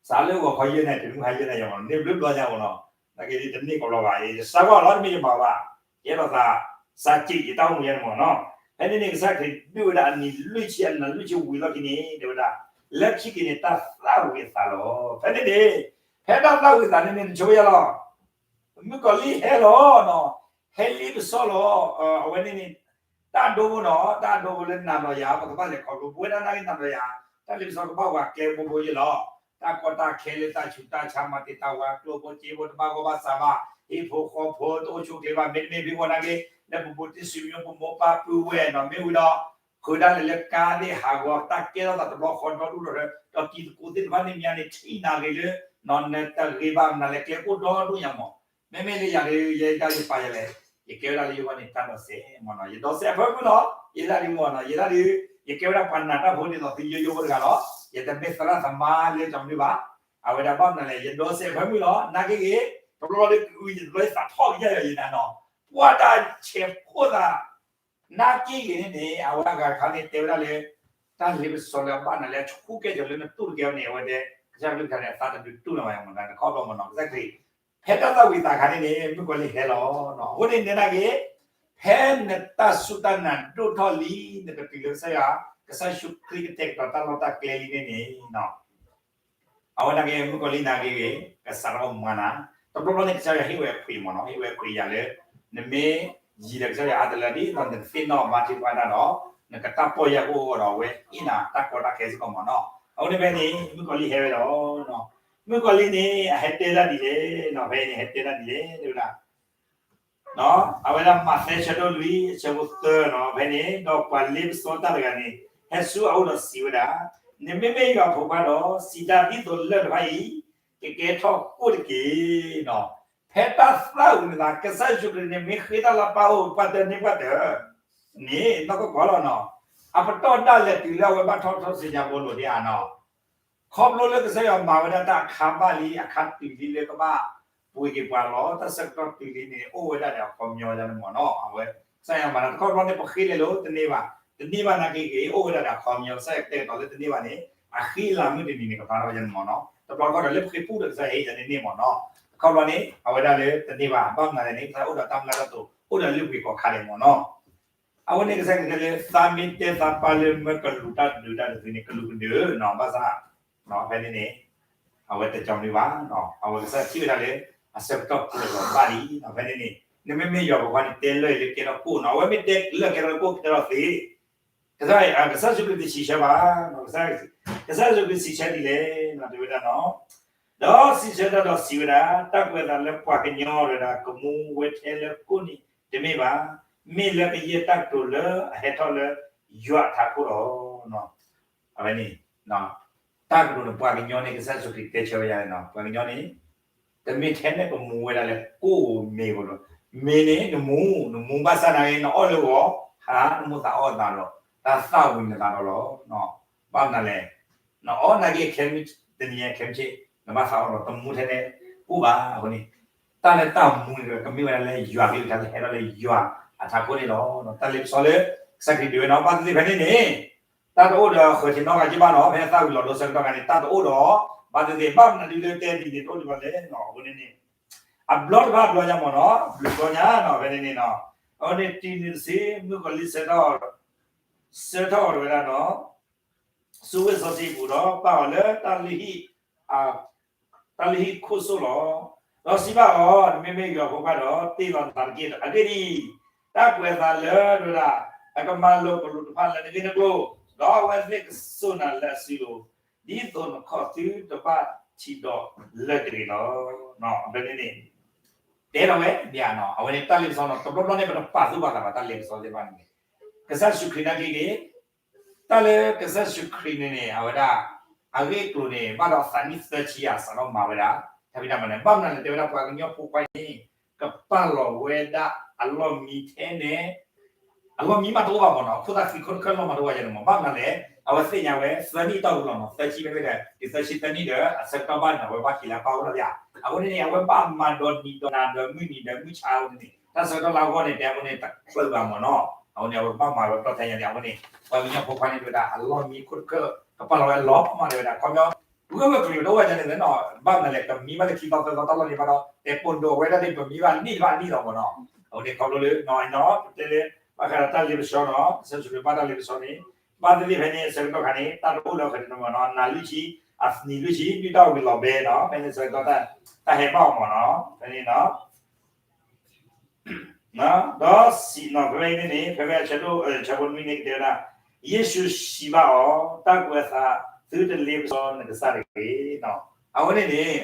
ဆံခံနၣ်ရံၣ် စးလၢဂီၤခီယဲၢ်နၣ်ရံၣ် တုၤမုၢ်ဟါယဲၢ်နၣ်ရံၣ်မ့ၢ်နီၤ, န့ၢ်ဘျုးဘျီညါမ့ၢ်နီၤ, နာ်က့ဒ်တန့ၢ်ကီးဘျီဘၣ်, ယစါကွၢ်လီၤတမ့ၢ်ယမၤဘၣ်, ယအဲၣ်ဒိးသး စးစံးယတၢ်အိၣ်မူယဲန့ၣ်မ့ၢ်နီၤ, ဖဲန့ၣ်န့ၣ် ကစၢ်ခရံာ်ဒုၣ်ဝဲဒၣ်အနံၤလွံၢ်ဆံအနၤလွံၢ်ဆံဝံၤလီၢ်ခံန့ၣ် တဲဝဲဒၣ်, လၢခံက့ၤန့ၣ် တၢ်သၣ်ဝံၤအသးလီၤ. ဖဲန့ၣ်န့ၣ် ဖဲတၢ်သၣ်ဝံၤအသးန့ၣ်န့ၣ် နဆိကမိၣ်ယဲလီၤ, မုၣ်ကီၤလံၢ်ဟဲလီၤနီၤ, ဟဲလ့ပစီလီၤ. အဝဲန့ၣ်န့ၣ် တၢ်ဒိဖိနီၤ, တၢ်ဒိဖိလၢနၤဒီးယၤ ပကဘၣ်လဲၤခီဖျိ ပဝဲဒၣ်နာ်က့နၤဒီးယၤ တၢ်လ့ပစီကဘၣ်ဝဲကျဲဘိဘိယဲလီၤ. တၢ်ကီတၢ်ခဲလၢတၢ်ဆူးတၢ်ဆါ မၤတ့ၢ်တၢ်ဝါ ကျိၣ်ဖိစ့ဖိ တဘၣ်ဂီၢ်ဘၣ်စးဘၣ် ဟံၣ်ဖိဃီဖိ တအိၣ်ဆူၣ်အိၣ်ချ့ဘၣ် မ့တမ့ၢ်ဖဲဂီၢ်နာ်က့ လၢပဘူးတံၢ်စူၤမ့ၢ် ပမိၢ်ပၢ်ပုၢ်ဝဲၢ်နီၤ မ့ၢ်ဝံၤဒီး ဃုာ်ဒၣ်လဲာ်လၢကါသ့ၣ်ဟးဂီၤ တၢ်ကဲထီၣ်သးတဘျီဃီဒီဒူၣ်ဒီး ဒီးတံၤသကိးသ့ၣ်တဖၣ်န့ၣ်မ့ၢ်န့ၣ် ထံၣ်နၤဂ့ၤလၢ နတဂ့ၤဘၣ်မနုၤလဲၣ် ကျဲအိၣ်ဒီဒူၣ်ညါမး. မ့မ့ၢ်လၢယၤဒီး ယဲယတၢ်ယပာ်ယၤလဲၣ်, ယကဲဝဲဒၣ်လၢယဂီၢ်န့ၣ် တၢ်ဒိးစဲးမ့ၢ်နီၤ, ယဒိးစဲးအဖၢမုၢ်လီၤ. ယဲဒၣ်ဒုးမ့ၢ်နီၤ, ယဲဒၣ်ဒုး ယကဲဝဲဒၣ်ပှၤနာ်တၢ်ဖိဒ်သိးသုယိယိဖိတဂၤလီၤ. ယတမ့ၢ်သရၣ်သမါလၢကၠီမနုၤဘၣ်. အဝဲဒၣ်ဘၣ်မနုၤလဲၣ် ယဒိးစဲးအဖၢမုၢ်လီၤ. နာ်က့ဂ့ၤ တဘျီဘျီလၢကအုယတဘျီသးထီၣ်ကယဲၢ်ယၤယနၤနီၤ, ပှၤတၢ်ဆဲးဖိသး နာ်က့ဂ့ၤန့ၣ်န့ၣ် အဝဲအဂၤတခါန့ၣ် တဲဝဲဒၣ်လၢ တၢ်လ့ပစီလၢအဘၣ်နၤလၢအဆူၣ်ကဲၣ်ကီၤလၢနတူၢ်တကဲဘၣ်န့ၣ် အဝဲတဲ ကစၢ်ခရံာ်တခါန့ၣ် အသးတဒုးတူၢ်လီၤမးမ့ၢ်နီၤ, နခီဖျိမ့ၢ်နီၤ, ကစၢ်ခရံာ် ဖဲတၢ်သၣ်ဝံၤသးခါန့ၣ်န့ၣ် မုၣ်ကီၤလံၢ်ဟဲလီၤ. အဃိန့ၣ်တဲနာ်က့ ဖဲနတၢ်စူၢ်တၢ်နာ်ဒိၣ်ထီၣ်လံ နကတုၤလၢကစၢ်ယွၤ ကစၢ်ယ့ၣ်ၡူးခရံာ်ကတဲာ်ကတီၤတၢ်လီၢ်တၢ်ကျဲလံန့ၣ်န့ၣ် အဝဲနာ်က့ မုၣ်ကီၤလံၢ်နာ်က့ဂ့ၤ ကစးထီၣ်မၤနၤ, တဘျီဘျီန့ၣ် ကစၢ်ယွၤဟ့ၣ်ဝဲအခွံမ့ၢ်နီၤ, ဟ့ၣ်ဝဲအခွံယၤလၢ နမ့ၢ်ယံၤဒီးကစၢ်ယွၤအါတလၢဒ်သိးနသ့ၣ်နီၣ်ဘါထုကဖၣ်တၢ်ဒီး နကတၢ်ပီၢ်ယၢ်ကအိၣ်ဒီးအဝဲဟ့ၣ်နၤတၢ်ကီတၢ်ခဲစ့ၢ်ကီးမ့ၢ်နီၤ. အဃိန့ၣ်ဖဲန့ၣ် မုၣ်ကီၤလံၢ်ဟဲဝဲလီၤ. မုၣ်ကီၤလံၢ်န့ၣ် အဟဲတဲဒၣ်ဒ်လဲၣ်နီၤ, ဖဲန့ၣ် ဟဲတဲဒၣ်ဒ်လဲၣ်တဲဝဲဒၣ် အဝဲဒၣ်မးသဲဆၢဒိၣ်လွံၢ် အဆၢဖိသၢနီၤ, ဖဲန့ၣ် ဒီးပှၤလ့ပစီတၢ်တဂၤန့ၣ် ဟဲဆူအအိၣ်ဒီးစံးဝဲဒၣ်, နမ့မ့ၢ်ယွၤအဖိခွါဒီး စံးတၢ်ဒ်သိးလၢၢ်တဖၣ်အံၤ ကကဲထီၣ်ကိၣ်တက့ၢ်နီၤ. ဖဲတၢ်သၣ်ဝံၤနသး ကစၢ်ယ့ၣ်ၡူးခရံာ်န့ၣ် မ့ၢ်ဃ့တၢ်လၢပၢ်အိၣ် ပှၤတၢ်န့ၢ်ပှၤတၢၢ်န့ၣ် နီၢ်ကီၢ်ကီၢ်လီၤနီၤ, အပတီၢ်ဒၣ်လဲာ်တုၤလၢအဝဲဘၣ်ထီၣ်ထီၣ်စံယၤဘိလိာ်ဒံးဧါနီၤ. ခီဖျိလၢကစၢ်ယွၤမၤဝဲဒၣ်တၢ်အခါဘၣ်လံ အခါတုၤလံလၢကဘၣ်ပှ့ၤက့ၤပှၤလီၤ. တၢ်ဆၢကတီၢ်တုၤလံန့ၣ် အိၣ်ဝဲဒၣ်ဒီးအခီပညီယါန့ၣ်မ့ၢ်နီၤ. အဝဲကစၢ်ယွၤမၤတၢ်တခီတဘျီန့ၣ် ပဃ့လဲၤလိာ်တန့ၢ်ဘၣ်, တန့ၢ်ဘၣ်နာ်က့ဂ့ၤ အိၣ်ဝဲဒၣ်ဒီးအခီပညီ ကစၢ်ယွၤကတဲာ်ကတီၤလၢတန့ၢ်ဘၣ်န့ၣ် အဃံအလၤမုၢ်တနံၤန့ၣ် ကဖျါထီၣ်ယါန့ၣ်မ့ၢ်နီၤ. တဘျီတခီၣ်ဒီးလၢပဃ့ပူၣ်ဒီးကစၢ်ယွၤဟ့ၣ်ယါန့ၣ်န့ၢ်မ့ၢ်နီၤ. တခီတဘျီန့ၣ် အဝဲဒၣ်လၢတန့ၢ်ဘၣ် ဘၣ်မနုၤလဲၣ်န့ၣ် ကစၢ်ယွၤအိၣ်ဒီးတၢ်မုၢ်လၢ်တၢ်တိာ် အိၣ်ဒီးလၢပှဲၤကီၢ်ခါဒဲးမ့ၢ်နီၤ. အဝဲန့ၣ်ကစၢ်ခရံာ်တဲလၢ သးမ့ၢ်တဲသးပၢ်လၢမၢကလူးတၢ်ဒုးတၢ်ဒုးန့ၣ် ကလူးကဒုးနီၤ, ဘၣ်ဆၣ် ဖဲန့ၣ်န့ၣ် အဝဲတကီမနုၤဘၣ်, အဝဲကစၢ်ထံၣ်ဝဲဒၣ်လၢ အဆၢကတီၢ်ပှဲၤလီၤဘၣ်လံ, ဖဲန့ၣ်န့ၣ် နမ့မ့ၢ်ယွၤအဖိခွါန့ၣ် တဲလၢၢ်အံၤလၢကဲထီၣ်ကိၣ်နီၤ, အဝဲမ့ၢ်တဲလၢၢ်ကဲထီၣ်ကိၣ်ကဲထီၣ်သ့, ကစၢ် ကစၢ်ယ့ၣ်ၡူးခရံာ်တစံးဆၢဘၣ်, ကစၢ်ယ့ၣ်ၡူးခရံာ်စံးဆၢဒ်လဲၣ် တဲဝဲဒၣ်နီၤ, ဒီးစံးဆၢတၢ်ဒီးစံးဝဲဒၣ်, တၢ်ကွဲးအသးလၢပှၤကညီတဂၤ ကမူဝဲထဲလၢကိၣ်န့ၣ်တမ့ၢ်ဘၣ်, မ့ၢ်လၢကယဲၢ်တၢ်ကတိၤလၢအဟဲထီၣ်လၢယွၤအထးခိၣ်လီၤ. အဝဲန့ၣ် တၢ်ကတိၤန့ၣ် ပှၤကညီန့ၣ် ကစၢ်ယ့ၣ်ၡူးခရံာ်တဲဆၢဝဲဒၣ်န့ၣ် ပှၤကညီန့ၣ် တမ့ၢ်ထဲန့ၣ်ကမူဝဲဒၣ်လၢကိၣ်မ့ၤဘၣ်လီၤ. မ့ၢ်န့ၣ် နမူ, နမူဘၣ်ဆၣ်နာ်က့ နအီၣ်လၢဂီၤ, ဟးနမိၢ်သးအီၣ်သးဒီး တၢ်သၣ်ဝံၤနသးဒီးလီၤ. ဘၣ်မနုၤလဲၣ်, နအီၣ်နာ်က့ခဲမုၢ်, တနံၤညါခဲမုၢ်ဆ့ၣ် နဘၣ်သးအီၣ်ဒီး တမူထဲန့ၣ်ကိၣ်ဘၣ်. အဃိန့ၣ် တၢ်လၢတၢ်မူန့ၣ် ကမ့ၢ်ဝဲဒၣ်လၢယွၤကလုၢ်ကထါလၢဟဲထီၣ်လၢယွၤအထးခိၣ်န့ၣ်လီၤ. တၢ်လ့ပစီလၢ ကစၢ်ခရံာ်ဒုးဝဲနီၤ, ဘၣ်သ့ၣ်သ့ၣ်ဖဲန့ၣ်န့ၣ် တၢ်တအိၣ်ဒီးဃၢၤဆ့ၣ်နီၤဂၤက့ဘၣ်နီၤ, ဖဲသၣ်ဝံၤလီၤဒိဆၢကတီၢ်ခါန့ၣ် တၢ်တအိၣ်ဒီး ဘၣ်သ့ၣ်သ့ၣ် ဘၣ်မနုၤဒ်လၢတဲဒ်န့ၣ်တအိၣ်ဒံးဘၣ်လဲၣ်နီၤ. အဃိန့ၣ်န့ၣ် အဘျီတဖၣ်အဘျီညါမ့ၢ်နီၤ, ဘျီညါနီၤ ဖဲန့ၣ်န့ၣ်နီၤ, အဃိန့ၣ် တုၤနုၤတစု မုၣ်ကီၤလံၢ်ဆၢထၢၣ်, ဆၢထၢၣ်အီၤဝဲဒၣ်နီၤ ဆူဝ့ၢ်စီဆှံအပူၤဒီး ပာ်အီၤလၢတၢ်လုၢ်ဟံၣ်, တၢ်လုၢ်ဟံၣ်ခိၣ်စိၣ်လီၤ. ဒီးစံးဘၣ်အီၤ, နမ့မ့ၢ်ယွၤအဖိခွါဒီး တ့လီၤနသးတက့ၢ်. အဂ့ၢ်ဒ်အံၤ, တၢ်ကွဲးအသးလၢတဝဲဒၣ် အကမၤလိာ်ကလူးတဖၣ်လၢနဂ့ၢ်နကျိၤ, ဒီးအဝဲသ့ၣ်ကစိာ်နၤလၢအစုလိၤ, ဒ်သိးနခီၣ်သုတဘၣ်ထံးဒီးလၢၢ်တဂ့ၤလီၤ. အဝဲန့ၣ်န့ၣ် တဲထီၣ်ဝဲဒၣ်နီၤ, အဝဲန့ၣ်တၢ်လ့ပစီနီၤ, တဘျီဘျီန့ၣ် ပတပာ်သူၣ်ပာ်သးဘၣ် တၢ်လ့ပစီသ့ၣ်တဖၣ်န့ၣ်န့ၣ်, ကစၢ်ယ့ၣ်ၡူးခရံာ်နာ်က့ဂ့ၤ တၢ်လၢကစၢ်ယ့ၣ်ၡူးခရံာ်န့ၣ်န့ၣ် အဝဲဒၣ် အဂ့ၢ်အကျိၤန့ၣ် ဘၣ်ဒီးသးနံၣ်သၢဆံယၤ စးထီၣ်မၤဝဲဒၣ် တၢ်ဖံးတၢ်မၤန့ၣ်, ဘၣ်မနုၤလဲၣ် တဲဝဲဒၣ်ပှၤကညီဖိခွါန့ၣ် ကပာ်လီၤဝဲဒၣ်အလီၢ်မံထဲန့ၣ် အလီၢ်မံမးတအိၣ်ဘၣ်မ့ၢ်နီၤ, အခိၣ်သၣ်ဃံးခိၣ်တခၢၣ်လီၢ်မးတအိၣ်ဘၣ်ယဲန့ၣ်မ့ၢ်, ဘၣ်မနုၤလဲၣ် အဝဲသ့ၣ်ညါဝဲ သၢနံၣ်တီၢ်ပူၤလီၤနီၤ, သၢဆံဖဲဖဲဒီး တုၤသၢဆံသၢနံၣ်ဒီး အဆၢကတီၢ်ဘၣ်န့ၣ် အဝဲဘၣ်က့ၤလၢအပၢ်အိၣ်လီၤယၤ, အဃိန့ၣ်န့ၣ် အဝဲဘၣ်မၤဒီးနံၤဒီးနၤဒီးမုၢ်နံၤဒီးမုၢ်ဆါအဃိန့ၣ်န့ၣ် တၢ်ဆၢကတီၢ်လၢအဂီၢ်န့ၣ် တဲအဃိန့ၣ် တချုးဘၣ်မ့ၢ်နီၤ, အဃိန့ၣ် အဝဲဘၣ်မၤဝဲပတီၢ်ထဲညါန့ၣ် အဃိန့ၣ် ပှၤကညီဖိခွါန့ၣ် တဲဝဲဒၣ် အလီၢ်မံခိၣ်တခၢၣ် ကပာ်လီၤဝဲအလီၢ်မး တဲဝဲဒၣ် ခီပညီ ဂၢၢ်ဝဲကလုာ်တအိၣ်ဝဲဒၣ်န့ၣ်နီၤ, ဘၣ်မနုၤလဲၣ် ကမံဘၣ်လၢခံသီသၢသီတၢ်လီၢ်န့ၣ်ဘၣ်ဒီး တဲပူၤဒိၣ်ဝဲဒၣ်န့ၣ် ပမံဘၣ်နံၣ်တဘၣ်နံၣ်လီၤမ့ၢ်နီၤ, အဃိန့ၣ် ခီဖျိလၢနီၤ အံၤနီၤ ပတဲလၢ ဘၣ်ဃးဒီးတၢ်လ့ပစီနီၤ, ကစၢ်ယ့ၣ်ၡူးခရံာ်ဘၣ်တၢ်လ့ပစီန့ၣ် ဘၣ်သ့ၣ်သ့ၣ်ဖဲန့ၣ် အဆၢကတီၢ်ခါန့ၣ် တၢ်တအိၣ်လၢအဃၢၤတနီၤမ့ၢ်နီၤ, နၤလွံၢ်ဆံ, အနံၤလွံၢ်ဆံ ဒုၣ်တၢ်ဝံၤလီၤဘဲနီၤ, ဖဲန့ၣ်အဆၢကတီၢ် တၢ်ဟဲဘၣ်အီၤမ့ၢ်နီၤ, ဖဲန့ၣ်နီၤ ဒီးစံးနီၤဖဲအံၤန့ၣ်န့ၣ် ဖဲဖဲအဆၢဒိၣ် ဆၢဖိနွံန့ၣ်ကတဲဝဲဒၣ်, ယ့ၣ်ၡူးစံးဘၣ်အီၤ, တၢ်ကွဲးအသး, သုတလ့ပစီနကစၢ်တဂ့ၤ. အဝဲန့ၣ်န့ၣ်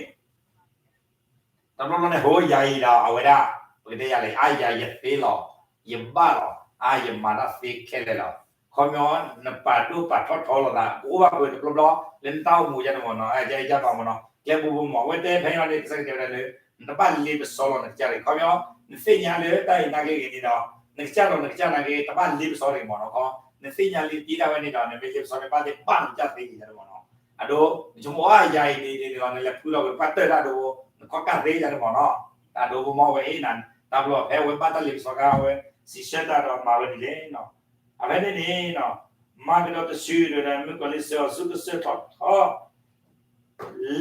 တဘျီဘျီန့ၣ် ဟိယၤအံၤဒီး အဝဲဒၣ် ပကတဲယၤလဲၣ် အါယၤယသ့လီၤ, ယဘၣ်လီၤ, အါယမၤတၢ်သ့ခဲလၢာ်လီၤ. ခီပညီ နပာ်ဒိၣ်ပာ်ထီၣ်ထီလိာ်သး ကအိၣ်ဘၣ်ပှဲၤတဘျီဘျီ လၢနတၢ်အိၣ်မူယါန့ၣ်မ့ၢ်နီၤ, ယါယါဘၣ်မ့ၢ်နီၤ, ကျဲဘိဘိမ့ၢ် အဝဲတဲဖဲအံၤန့ၣ် ကစၢ်ကတဲဝဲဒၣ်လၢ နတဘၣ်လ့ပစီလီၤနကစၢ်တဂ့ၤ. ခီပညီ နသ့ၣ်ညါလၢတၢ်အံၤနာ်က့ဂ့ၤန့ၣ်ဒီး နကစၢ်ဒီးနကစၢ်နာ်က့ တဘၣ်လ့ပစီတဂ့ၤမ့ၢ်နီၤ. ခီ နသ့ၣ်ညါလံတ့ၢ်ဒၣ်ဝဲန့ၣ်ဒီး နမ့ၢ်လ့ပစီန့ၣ် ဘၣ်သ့ၣ်ဘၣ်နကစၢ်သ့ဂ့ၤယါန့ၣ်မ့ၢ်နီၤ. အဒိ နဆိကမိၣ်အါယၤအံၤန့ၣ်န့ၣ်လီၤ နလဲၤဖုလီၤဝဲပှၤတၢၢ်တၢ်ဒိ နခီၣ်ကၢ်သ့ယါန့ၣ်မ့ၢ်နီၤ. တၢ်ဒိဘိမ့ၢ်ဝဲအံၤန့ၣ် တၢ်ဘျီဖဲအဝဲဘၣ်တၢ်လ့ပစီခါ အဝဲစံးဆၢတၢ်ဒီးမၤဝဲဒ်လဲၣ်နီၤ. အဖဲန့ၣ်န့ၣ် မၤကဒီးတစုဒီး မုၣ်ကီၤလံၢ်စၢၤအီၤဆူကစၢၢ်ထီၣ်ထီ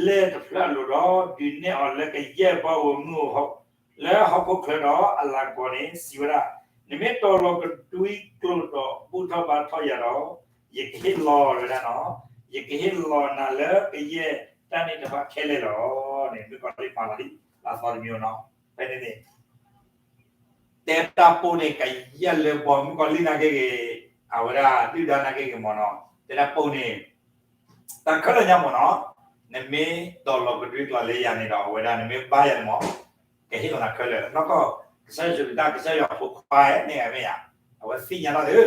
လဲၢ်တဖျၢၣ်အလိၤဒီး ဒုးနဲၣ်အီၤလၢကယဲၢ်ဘီဧိၤမုၢ်ဧိၤ လၢဟီၣ်ခိၣ်ချၢဒီးအလၤကပီၤန့ၣ် စံးဝဲဒၣ်, နမ့ၢ်တီၤလီၤကဒွံကျိာ်ဒီးဘူၣ်ထီၣ်ဘါထီၣ်ယၤဒီး ယကဟ့ၣ်လီၤဝဲဒၣ်နီၤ, ယကဟ့ၣ်လီၤနၤလၢကယဲၢ်တၢ်န့ၣ်တဖၣ်ခဲလၢာ်လီၤန့ၣ် မုၣ်ကီၤလံၢ်မၤလီၤဒ်အသီတမံၤနီၤ. ဖဲန့ၣ်န့ၣ် တဲတၢ်ပိၢ်န့ၣ် ကယဲၢ်လၢဘီမုၣ်ကီၤလံၢ်နာ်က့ဂ့ၤ, အဝဲဒၣ်ဒုၣ်ဒါနာ်က့ဂ့ၤမ့ၢ်နီၤ, တဲတၢ်ပိၢ်န့ၣ် တၢ်ခဲလၢာ်ညါမ့ၢ်နီၤ, နမ့ၢ်တီၤလီၤကဒွံကျိာ်လၢယၤန့ၣ်ဒီး အဝဲဒၣ်နမ့ၢ်ဘါယၤန့ၣ်မ့ၢ် ကဟ့ၣ်လီၤနၤခဲလၢာ်, နီၢ်ကီၢ် ကစၢ်ယ့ၣ်ၡူးခရံာ်တၢ်ကစၢ်ယွၤဖိခွါန့ၣ်မ့ၢ်ဧါ, အဝဲသ့ၣ်ညါတၢ်သု,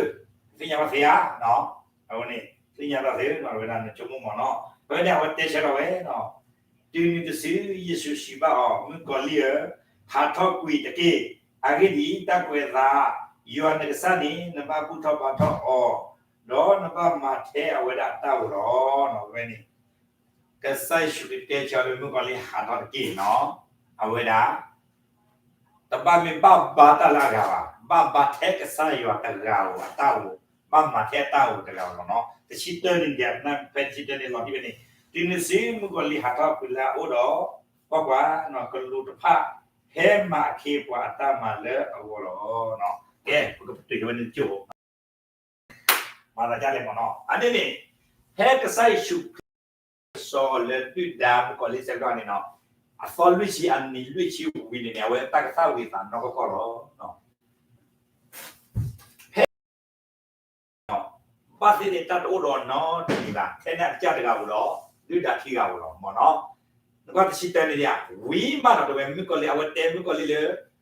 သ့ၣ်ညါဘၣ်သ့ဧါ, အဝဲန့ၣ် သ့ၣ်ညါတၢ်သု အဝဲဒၣ်နဆိကမိၣ်မ့ၢ်နီၤ, ဖဲန့ၣ် အဝဲတဲဆၢထီၣ်ဝဲ တုၤနုၤတစု ယ့ၣ်ၡူးစံးဘၣ်အီၤ, မုၣ်ကီၤလံၢ်ဧၢ, ဟးထီၣ်ကွံာ်တက့ၢ်. အဂ့ၢ်ဒ်အံၤ, တၢ်ကွဲးအသး, ယွၤနကစၢ်န့ၣ် နဘၣ်ဘူၣ်ထီၣ်ဘါထီၣ်အီၤ, ဒီးနဘၣ်မၤထဲအဝဲဒၣ်အတၢ်ဧိၤလီၤ. ဝဲန့ၣ် ကစၢ်ယ့ၣ်ၡူးခရံာ်တဲဆၢလၢမုၣ်ကီၤလံၢ်ဟးထီၣ်တက့ၢ်နီၤ, အဝဲဒၣ် တဘၣ်မ့ၢ်ဘၣ်ဘါတၢ်လၢအဂၤဘၣ်, ဘၣ်ဘါထဲကစၢ်ယွၤတဂၤဧိၤအတၢ်ဧိၤ, ဘၣ်မၤထဲအတၢ်ဧိၤတဂၤဧိၤလီၤနီၤ. တဆံတၢန့ၣ် ဖဲတဆံတၢန့ၣ်လီၤဒ်ဝဲန့ၣ်, တုၤနုၤတစု မုၣ်ကီၤလံၢ်ဟးထီၣ်ကွံာ်လၢအအိၣ်ဒီး, ကွၢ်ကွၢ်, ကလူးတဖၣ် ဟဲမၤအခ့အပှၤအတၢ်မၤလၢအဂီၢ်လီၤ. ကဲ ပကပတုာ်က့ၤဝဲန့ၣ်ကၠိ မၤသးဒ်လဲၣ်မ့ၢ်နီၤ, အန့ၣ်န့ၣ် ဖဲကစၢ်ယ့ၣ်ၡူးခရံာ် ကစီၣ်လၢဒုၣ်ဒါမုၣ်ကီၤလံၢ်ဆၢကတီၢ်န့ၣ်နီၤ, အသီလွံၢ်ဆံအနံၤလွံၢ်ဆံဝံၤန့ၣ်န့ၣ် အဝဲတၢ်ကသၣ်ဝံၤသးနီၢ်ကီၢ်ကီၢ်လီၤ. ဖဲ ဘၣ်သ့ၣ်သ့ၣ်တၢ်တအိၣ်ဒီးနီတမံၤဘၣ်, ထဲန့ၣ်အကစၢ်တဂၤဧိၤဒီး ဒုၣ်ဒါခံဂၤဧိၤလီၤမ့ၢ်နီၤ. နကွၢ်တဆံတၢန့ၣ် ဝံၤမးဒီး တဝဲမုၣ်ကီၤလံၢ် အဝဲတဲမုၣ်ကီၤ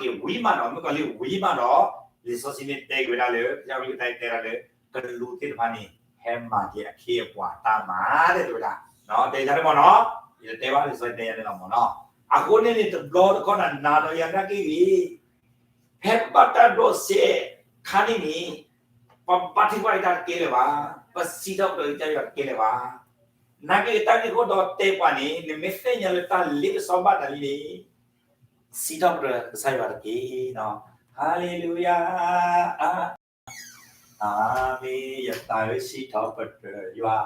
လံၢ်လၢ ဟးထီၣ်က့ၤဝံၤမးဒီး မုၣ်ကီၤလံၢ်ဝံၤမးဒီး လံာ်စီဆှံန့ၣ်တဲက့ၤဝဲဒၣ်လၢ ကစၢ်ခရံာ်တဲဒၣ်လၢ ကလူးသ့ၣ်တဖၣ်န့ၣ် ဟဲမၤက့ၤအခ့အပှၤတၢ်မၤ တဲဝဲဒၣ်, တဲယၤန့ၣ်မ့ၢ်နီၤ, ယတတဲဘၣ်လံာ်စီဆှံတဲယၤန့ၣ်လီၤမ့ၢ်နီၤ. အဃိန့ၣ်န့ၣ် တဘျီတခီၣ်နၤ နၤဒီးယၤနာ်က့ဂ့ၤ ဖဲပဘၣ်တၢ်ဒိးစဲးခါန့ၣ်န့ၣ် ပဘါထုကဖၣ်က့ၤတၢ်တကဲလၢၤဘၣ်, ပစံးထီၣ်ပတြၢၤကစၢ်ယွၤတကဲလၢၤဘၣ်. နာ်က့တၢ်ဂ့ၢ်ခိၣ်ဒီးတဲပှၤန့ၣ် နမ့ၢ်သ့ၣ်ညါလၢတၢ်လ့ပစီဘၣ်နၤလံန့ၣ် စံးထီၣ်ပတြၢၤကစၢ်ယွၤတက့ၢ်. ဟၤလ့လူယၤ, အါ, အၤမ့ၣ်, ယသးဧၢ စံးထီၣ်ပတြၢၤယွၤ,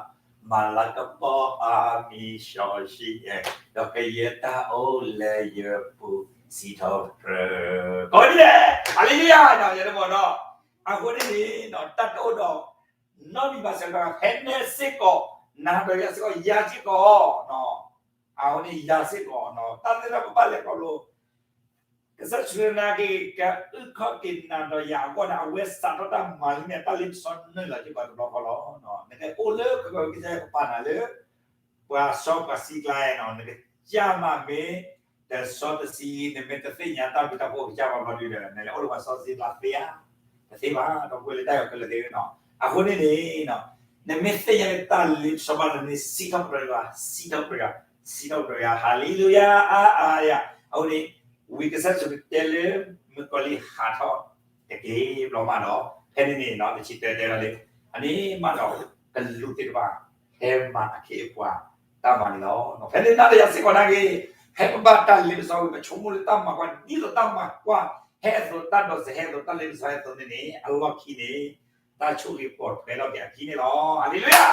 မၤလၤကပီၤအါမံၤစီဆှံယဲ, ဒီးကယဲၢ်တၢ်အိၣ်လၢယပူၤ စံးထီၣ်ပတြၢၤ, ကိးဒ်လဲၣ်, ဟၤလ့လူယၤ, ယၤတမ့ၢ်နီၤ, အဃိန့ၣ်န့ၣ် တၢ်တအိၣ်ဒီး နီတမံၤဘၣ်ဆၢကတီၢ် ဖဲနဲစ့ၢ်ကီး နၤဒီးယၤစ့ၢ်ကီး ယၤစ့ၢ်ကီး အဃိန့ၣ် ယၤစ့ၢ်ကီး တၢ်သ့ၣ်တဖၣ်ပဘၣ်လဲၤခီဖျိ ကစၢ်ယ့ၣ်ၡူးခရံာ်နာ်က့ ကအုၣ်ခီၣ်က့ၤနၤဒီးယၤအဂီၢ်န့ၣ် အဝဲစးထီၣ်တၢ်မၤလံန့ၣ် တၢ်လ့ပစီနုာ်လီၤစ့ၢ်ကီးတဘျီဃီလီၤ. နကအိၣ်လၢကစၢ်ယွၤကပၤနၤလၢ ပှၤစီပှၤဆှံကျါနီၤ, နကစၢ်မးမ့ၢ်တစီတဆှံ, နမ့ၢ်တသ့ၣ်ညါတၢ်ဘျုးတၢ်ဖှိၣ်ကစၢ်ဘၣ်ဘျီဒုဒီး နလဲၤအိၣ်လၢပှၤစီဆှံကျါသ့ဧါ, တသ့ဘၣ်, ဒီပုၢ်ဝဲၢ်လၢတၢ်အဲၣ်ခဲလၢာ်သ့ၣ်နီၤ. အဃိန့ၣ်န့ၣ် နမ့ၢ်သ့ၣ်ညါလၢတၢ်လ့ပစီဘၣ်နၤန့ၣ် စံးထီၣ်ပတြၢၤယွၤ, စံးထီၣ်ပတြၢၤယွၤ, စံးထီၣ်ပတြၢၤယွၤ, ဟၤလ့လူယၤ, အါအါယၤ. အဃိန့ၣ် ဝံၤကစၢ်ယ့ၣ်ၡူးခရံာ်တဲလၢ မုၣ်ကီၤလံၢ်ဟးထီၣ်တက့ၢ် ဘျီမးဒီး ဖဲန့ၣ်န့ၣ် တဆံတၢတဲဒၣ်လၢ အန့ၣ်မးဒီး ကလူးသ့ၣ်တဖၣ် ဟဲမၤအခ့အပှၤတၢ်မၤန့ၣ်လီၤ. ဖဲန့ၣ်နၤဒီးယၤစ့ၢ်ကီးနာ်က့ ဖဲပဘၣ်တၢ်လ့ပစီဝံၤ ပဆိကမိၣ်လၢတၢ်မၤကွၢ် ဒ်သိးတၢ်မၤကွၢ် ဟဲအသိးတၢ်ဒိးစဲး ဟဲအသိးတၢ်လ့ပစီဟဲအသိးန့ၣ်န့ၣ် အလီၢ်ခံန့ၣ် တၢ်ဆိၣ်ဂ့ၤပိာ်ထွဲထီၣ်က့ၤအခံန့ၣ်လီၤ. ဟၤလ့လူယၤ.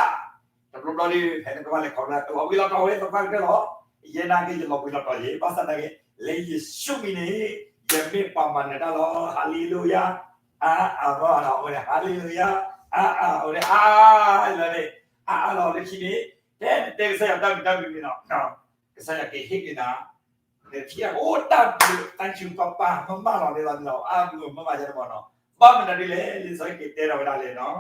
တဘျီဘျီဒီး ဖဲနကဘၣ်လဲၤခီဖျိ ကလီၤဘှံးလီၤတီၤဝဲသပှၢ်ကတၢၢ်လီၤ. ယဲနာ်က့ ယလီၤဘှံးလီၤတီၤယဲ ဘၣ်ဆၣ်နာ်က့ လၢယ့ၣ်ၡူးမံၤန့ၣ် ယမ့ၢ်ပှၤမၤနၢၤတၢ်လီၤ. ဟၤလ့လူယၤ. အါအါ အဝဲန့ၣ် ဟၤလ့လူယၤ. အါအါ အဝဲန့ၣ် အါအါလီၤန့ၣ် အါအါလီၤလၢခံန့ၣ် တဲတဲကစၢ်ယွၤတၢ်မုာ်တၢ်ဘျုးန့ၣ်လီၤ. ကစၢ်ယွၤကဟ့ၣ်က့ၤနၤ နထံၣ်အိၣ်တၢ်ဘျုး thank you ပၢ်ပၢ် မ့ၢ်မးလီၤန့ၣ်လီၤန့ၣ်လီၤ အါမုာ်မ့ၢ်မးယဲန့ၣ်မ့ၢ်နီၤ, ဘၣ်မနုၤဒ်လဲၣ် လံာ်စီဆှံက့ၤတဲထီၣ်ဝဲဒၣ်လဲၣ်နီၤ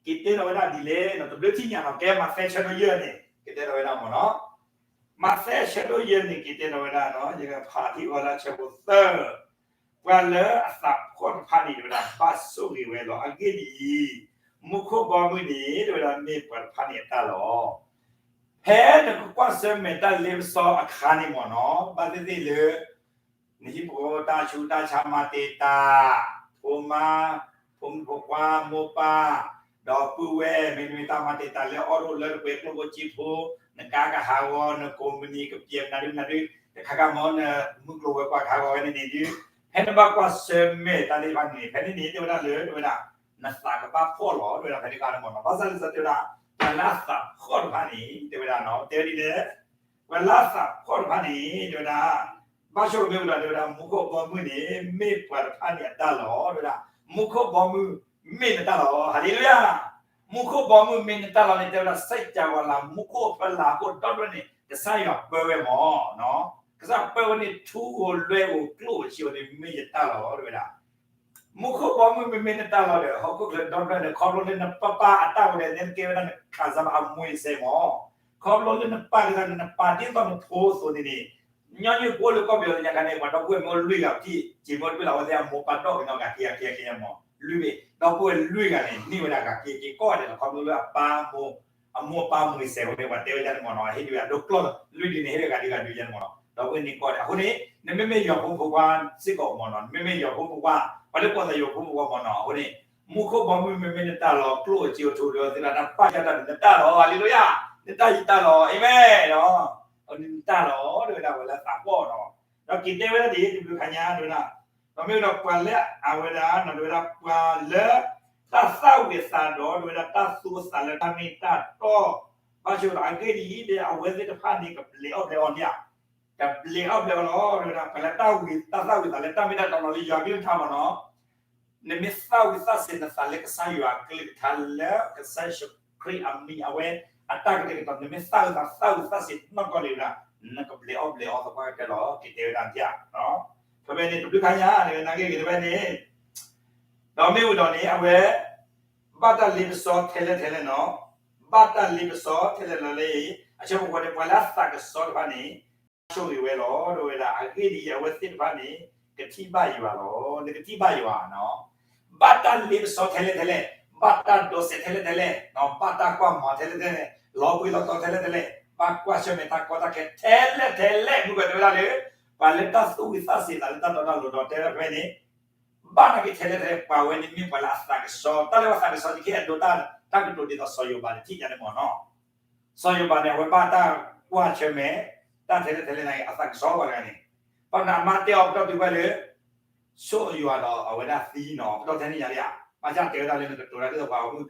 က့ၤတဲထီၣ်ဝဲဒၣ်ဒ်လဲၣ်နီၤ တဘျုးထံၣ်ညါနီၤ ကဲမးသဲဆၢဒိၣ်ယဲၢ်န့ၣ် က့ၤတဲထီၣ်ဝဲဒၣ်မ့ၢ်နီၤ, မးသဲဆၢဒိၣ်ယဲၢ်န့ၣ် က့ၤတဲထီၣ်ဝဲဒၣ်နီၤ ယကဖးထံၣ်အီၤလၢအဆၢဖိသၢ, ပှၤလၢအသးဖှီၣ်တဖၣ်န့ၣ် တဲဝဲဒၣ် ဘၣ်ဆိၣ်ဂ့ၤဝဲလီၤ. အဂ့ၢ်ဒ်အံၤ, မူခိၣ်ဘီမုၢ်န့ၣ် တဲဝဲဒၣ် မ့ၢ်ပှၤတဖၣ်န့ၣ်အတၢ်လီၤ. ဖဲနကကွၢ်ဆၢၣ်မဲာ်တၢ်လ့ပစီအခါန့ၣ်မ့ၢ်နီၤ ဘၣ်သ့ၣ်သ့ၣ်လၢ နဟံၣ်ဖိဃီဖိတၢ်ဆူးတၢ်ဆါမၤတ့ၢ်တၢ်, ဖိမါ, ဖိမုၣ်ဖိခွါ, မိၢ်ပၢ်, ဒီပုၢ်ဝဲၢ် မ့တမ့ၢ်တၢ်မၤတ့ၢ်တၢ်လၢအီၣ်တအိၣ်လၢတပှဲၤကျိၣ်ဖိစ့ဖိ, နကါကဟးဂီၤ, နကိးမုၢ်နံၤကပျဲၢ်နၤဒုနၤဒု, တခါခါမ့ၢ်နမုၢ်ကျိၤဝဲၤကွာ်ကဟးဂီၤဝဲန့ၣ်န့ၣ်ဒု, ဖဲနဘၣ်ကွၢ်ဆၢၣ်မဲာ်တၢ်သ့ၣ်တဖၣ်န့ၣ် ဖဲန့ၣ်န့ၣ် တဲဝဲဒၣ်လၢ တဲဝဲဒၣ် နသးကဘၣ်ဖှီၣ်လီၤ တဲဝဲဒၣ်ဖဲန့ၣ်အခါန့ၣ်မ့ၢ်နီၤ ဘၣ်ဆၣ်လံာ်စီဆှံတဲဝဲဒၣ် ပှၤလၢအသးဖှီၣ်တဖၣ်န့ၣ် တဲဝဲဒၣ်နီၤ တဲဝဲဒ်လဲၣ် ပှၤလၢအသးဖှီၣ်တဖၣ်န့ၣ် တဲဝဲဒၣ် ဘၣ်ဆိၣ်ဂ့ၤမ့ၢ်ဝံၤဒီး တဲဝဲဒၣ် မူခိၣ်ဘီမုၢ်န့ၣ် မ့ၢ်ပှၤတဖၣ်န့ၣ်အတၢ်လီၤ တဲဝဲဒၣ် မူခိၣ်ဘီမုၢ်မ့ၢ်နတၢ်လီၤ ဟၤလ့လူယၤ မူခိၣ်ဘီမုၢ်မ့ၢ်နတၢ်လီၤန့ၣ် တဲဝဲဒၣ် စၢ်ကဝၤလၤ မူခိၣ်အဖီလာ်အခိၣ်ဒီဖျၢၣ်န့ၣ် ကစၢ်ယွၤပၢဝဲမ့ၢ် ကစၢ်ပၢဝဲန့ၣ် ထူဧိၤလွဲဧိၤကျိၣ်ဧိၤစ့ဧိၤန့ၣ် မ့ၢ်ယတၢ်လီၤ တဲဝဲဒၣ် မူခိၣ်ဘီမုၢ်မ့မ့ၢ်နတၢ်လီၤဒီး ဟီၣ်ခိၣ်ချၢဒီဖျၢၣ်န့ၣ် ခီဖျိလၢနပၢ်ပၢ်အတၢ်ဝဲဒၣ်န့ၣ် နကဲဝဲဒၣ်နခးစၢ်ဘၣ်အမွဲစဲမ့ၢ် ခီဖျိလၢနပၢ်ကစၢ်န့ၣ် နပာ်ဒ်သိးနဖိအသိးန့ၣ်န့ၣ် ညီနုၢ်ပအိၣ်လၢကီၢ်ပယီၤလၢညါခါန့ၣ် ပှၤဒီပုၢ်ဝဲၢ်မ့ၢ်အိၣ်လွံၢ်ဂၤထံၣ် စ့မ့ၢ်တပ့ၢ်လီၤ အဝဲသ့ၣ်အမိၢ်ပၢ်ဒီၣ်က့ၤနီၢ်ဂၤခံဂၤခံဂၤခံဂၤမ့ၢ် လွံၢ်ဘ့ၣ် ဒီပုၢ်ဝဲၢ်လွံၢ်ဂၤန့ၣ် န့ၢ်ဝဲဒၣ်ဂၤခံဂၤက့ၤကီၢ်ဂၤဒဲးလီၤ ခီဖျိလၢအပၢ်အမိၢ် အမိၢ်အပၢ်အမွဲစဲးအဃိန့ၣ် ပှၤတဲဝဲဒ်န့ၣ်မ့ၢ်နီၤ ဟ့ၣ်ဒုးအဒိကျီၢ်လွံၢ်ဒုးန့ၣ် ဟ့ၣ်ဒုးဂၤဒုးဂၤဒုးယဲန့ၣ်မ့ၢ်နီၤ ဒီပုၢ်ဝဲၢ်န့ၣ်ကီၢ်ဒဲး အဃိန့ၣ် နမ့မ့ၢ်ယွၤဖိမုၣ်ဖိခွါစ့ၢ်ကီးမ့ၢ်နီၤ နမ့မ့ၢ်ယွၤဖိမုၣ်ဖိခွါ ပှၤလၢပှၤသးယွၤဖိမုၣ်ဖိခွါမ့ၢ်နီၤ အဃိန့ၣ် မူခိၣ်ဘီမုၢ်မ့မ့ၢ်နတၢ်လီၤ ကျိၣ်ဧိၤစ့ဧိၤထူဧိၤဒီးသ့ၣ်တဖၣ် တၢ်ပာ်ယတၢ်န့ၣ် နတၢ်လီၤ ဟၤလ့လူယၤ နတၢ်ယတၢ်လီၤ အၤမ့ၣ် နတၢ်လီၤ တဲဝဲဒၣ်ပှၤလၢအသးပှီၢ်နီၤ ဒီးက့ၤတဲဝဲဒၣ်ဒ်တဘျုးခါညါ တဲဝဲဒၣ် ဒီးမ့ၢ်ဝဲဒီးပှၤလၢအဝဲဒၣ် တဲဝဲဒၣ်ပှၤလၢ တၢ်သၣ်ဝံၤသးဒီး တဲဝဲဒၣ်တၢ်သူအသးလၢတၢ်မ့ၢ်တၢ်တီ ဘၣ်ဆၣ်ဒီးအဂ့ၢ်ဒ်အံၤ လၢအဝဲသ့ၣ်တဖၣ်န့ၣ် ကဘျဲးအီၣ်ဘျဲးအီၤန့ၣ်ဧါ ကဘျဲးအီၣ်ဘျဲးအီၤလီၤ တဲဝဲဒၣ် ပှၤလၢတၢ်ဝံၤတၢ်သၣ်ဝံၤသးလၢတၢ်မ့ၢ်တၢ်တီနီၤလၢယွၤကလုၢ်ကထါမ့ၢ်နီၤ နမ့ၢ်သၣ်ဝံၤသၣ်စ့ၤနသးလၢကစၢ်ယွၤအကလုၢ်ကထါလၢကစၢ်ယ့ၣ်ၡူးခရံာ်အမံၤအဝဲ အတၢ်ကတဲာ်ကတီၤ နမ့ၢ်သၣ်ဝံၤသးသၣ်ဝံၤသၣ်စ့ၤနီၢ်ကီၢ်န့ၣ်ဝဲဒၣ် နကဘျဲးအီၣ်ဘျဲးအီၤသပှၢ်ကတၢၢ်လီၤ က့ၤတဲဝဲဒၣ်ဧါ ဖဲဖဲန့ၣ် တဘျုးခါညါ နက့ၤက့ၤတဖဲန့ၣ် ဒီးမ့ၢ်ဝံၤဒီးန့ၣ် အဝဲ ဘၣ်တၢ်လ့ပစီထဲလဲၣ်ထဲလဲၣ်နီၤ ဘၣ်တၢ်လ့ပစီထဲလဲၣ်လီၤလၢအံၤ အဆၢဖိဃိးန့ၣ် ပှၤလၢအသးကစီၣ်တဖၣ်န့ၣ် ဆိၣ်ဂ့ၤဝဲလီၤ တဲဝဲဒၣ် အဂ့ၢ်ဒ်အံၤ အဝဲသ့ၣ်တဖၣ်န့ၣ် ကထံၣ်ဘၣ်ယွၤလီၤ နကထံၣ်ဘၣ်ယွၤနီၤ ဘၣ်တၢ်လ့ပစီထဲလဲၣ်ထဲလဲၣ် ဘၣ်တၢ်ဒိးစဲးထဲလဲၣ်ထဲလဲၣ် ဘၣ်တၢ်ကွၢ်မၤထဲလဲၣ်ထဲလဲၣ် လီၤဘှံးလီၤတီၤထဲလဲၣ်ထဲလဲၣ် ဘၣ်ကွၢ်ဆၢၣ်မဲာ်တၢ်ကီတၢ်ခဲထဲလဲၣ်ထဲလဲၣ် မုၢ်ကတဲဝဲဒၣ်လၢ ပှၤလၢတၢ်သူၣ်ဝံၤသးစ့ၤသးလၢတၢ်တီတၢ်လိၤဒီးတဲဝဲဖဲန့ၣ် ဘၣ်နာ်က့ထဲလဲၣ်ထဲလဲၣ် ပှၤဝဲန့ၣ်မ့ၢ်ပှၤလၢအသးကစီၣ် တၢ်လၢပှၤသးကစီၣ်န့ၣ် ကဟဲအဒိတၢ် တၢ်ကတိၤဒ်သိးစီၤယိၤဘးန့ၣ် ထံၣ်ညါန့ၣ်မ့ၢ်နီၤ စီၤယိၤဘးန့ၣ် အဝဲဘၣ်တၢ်ကွၢ်ဆၢၣ်မဲာ် တၢ်ထဲလဲၣ်ထဲလဲၣ်န့ၣ် အသးကစီၣ်ပှၤတဂၤန့ၣ် ဘၣ်မနုၤအမါတဲအီၤပတီၢ်တုၤဝဲလၢ ဆိၣ်ယွၤဒီးအဝဲဒၣ်သံနီၤ ပတီၢ်ထဲန့ၣ်ညါလံဧါ ဘၣ်ဆၣ်တဲဝဲဒၣ်လၢနကတိၤတၢ်ဒ်သိးပှၤဂီၢ်မုၢ်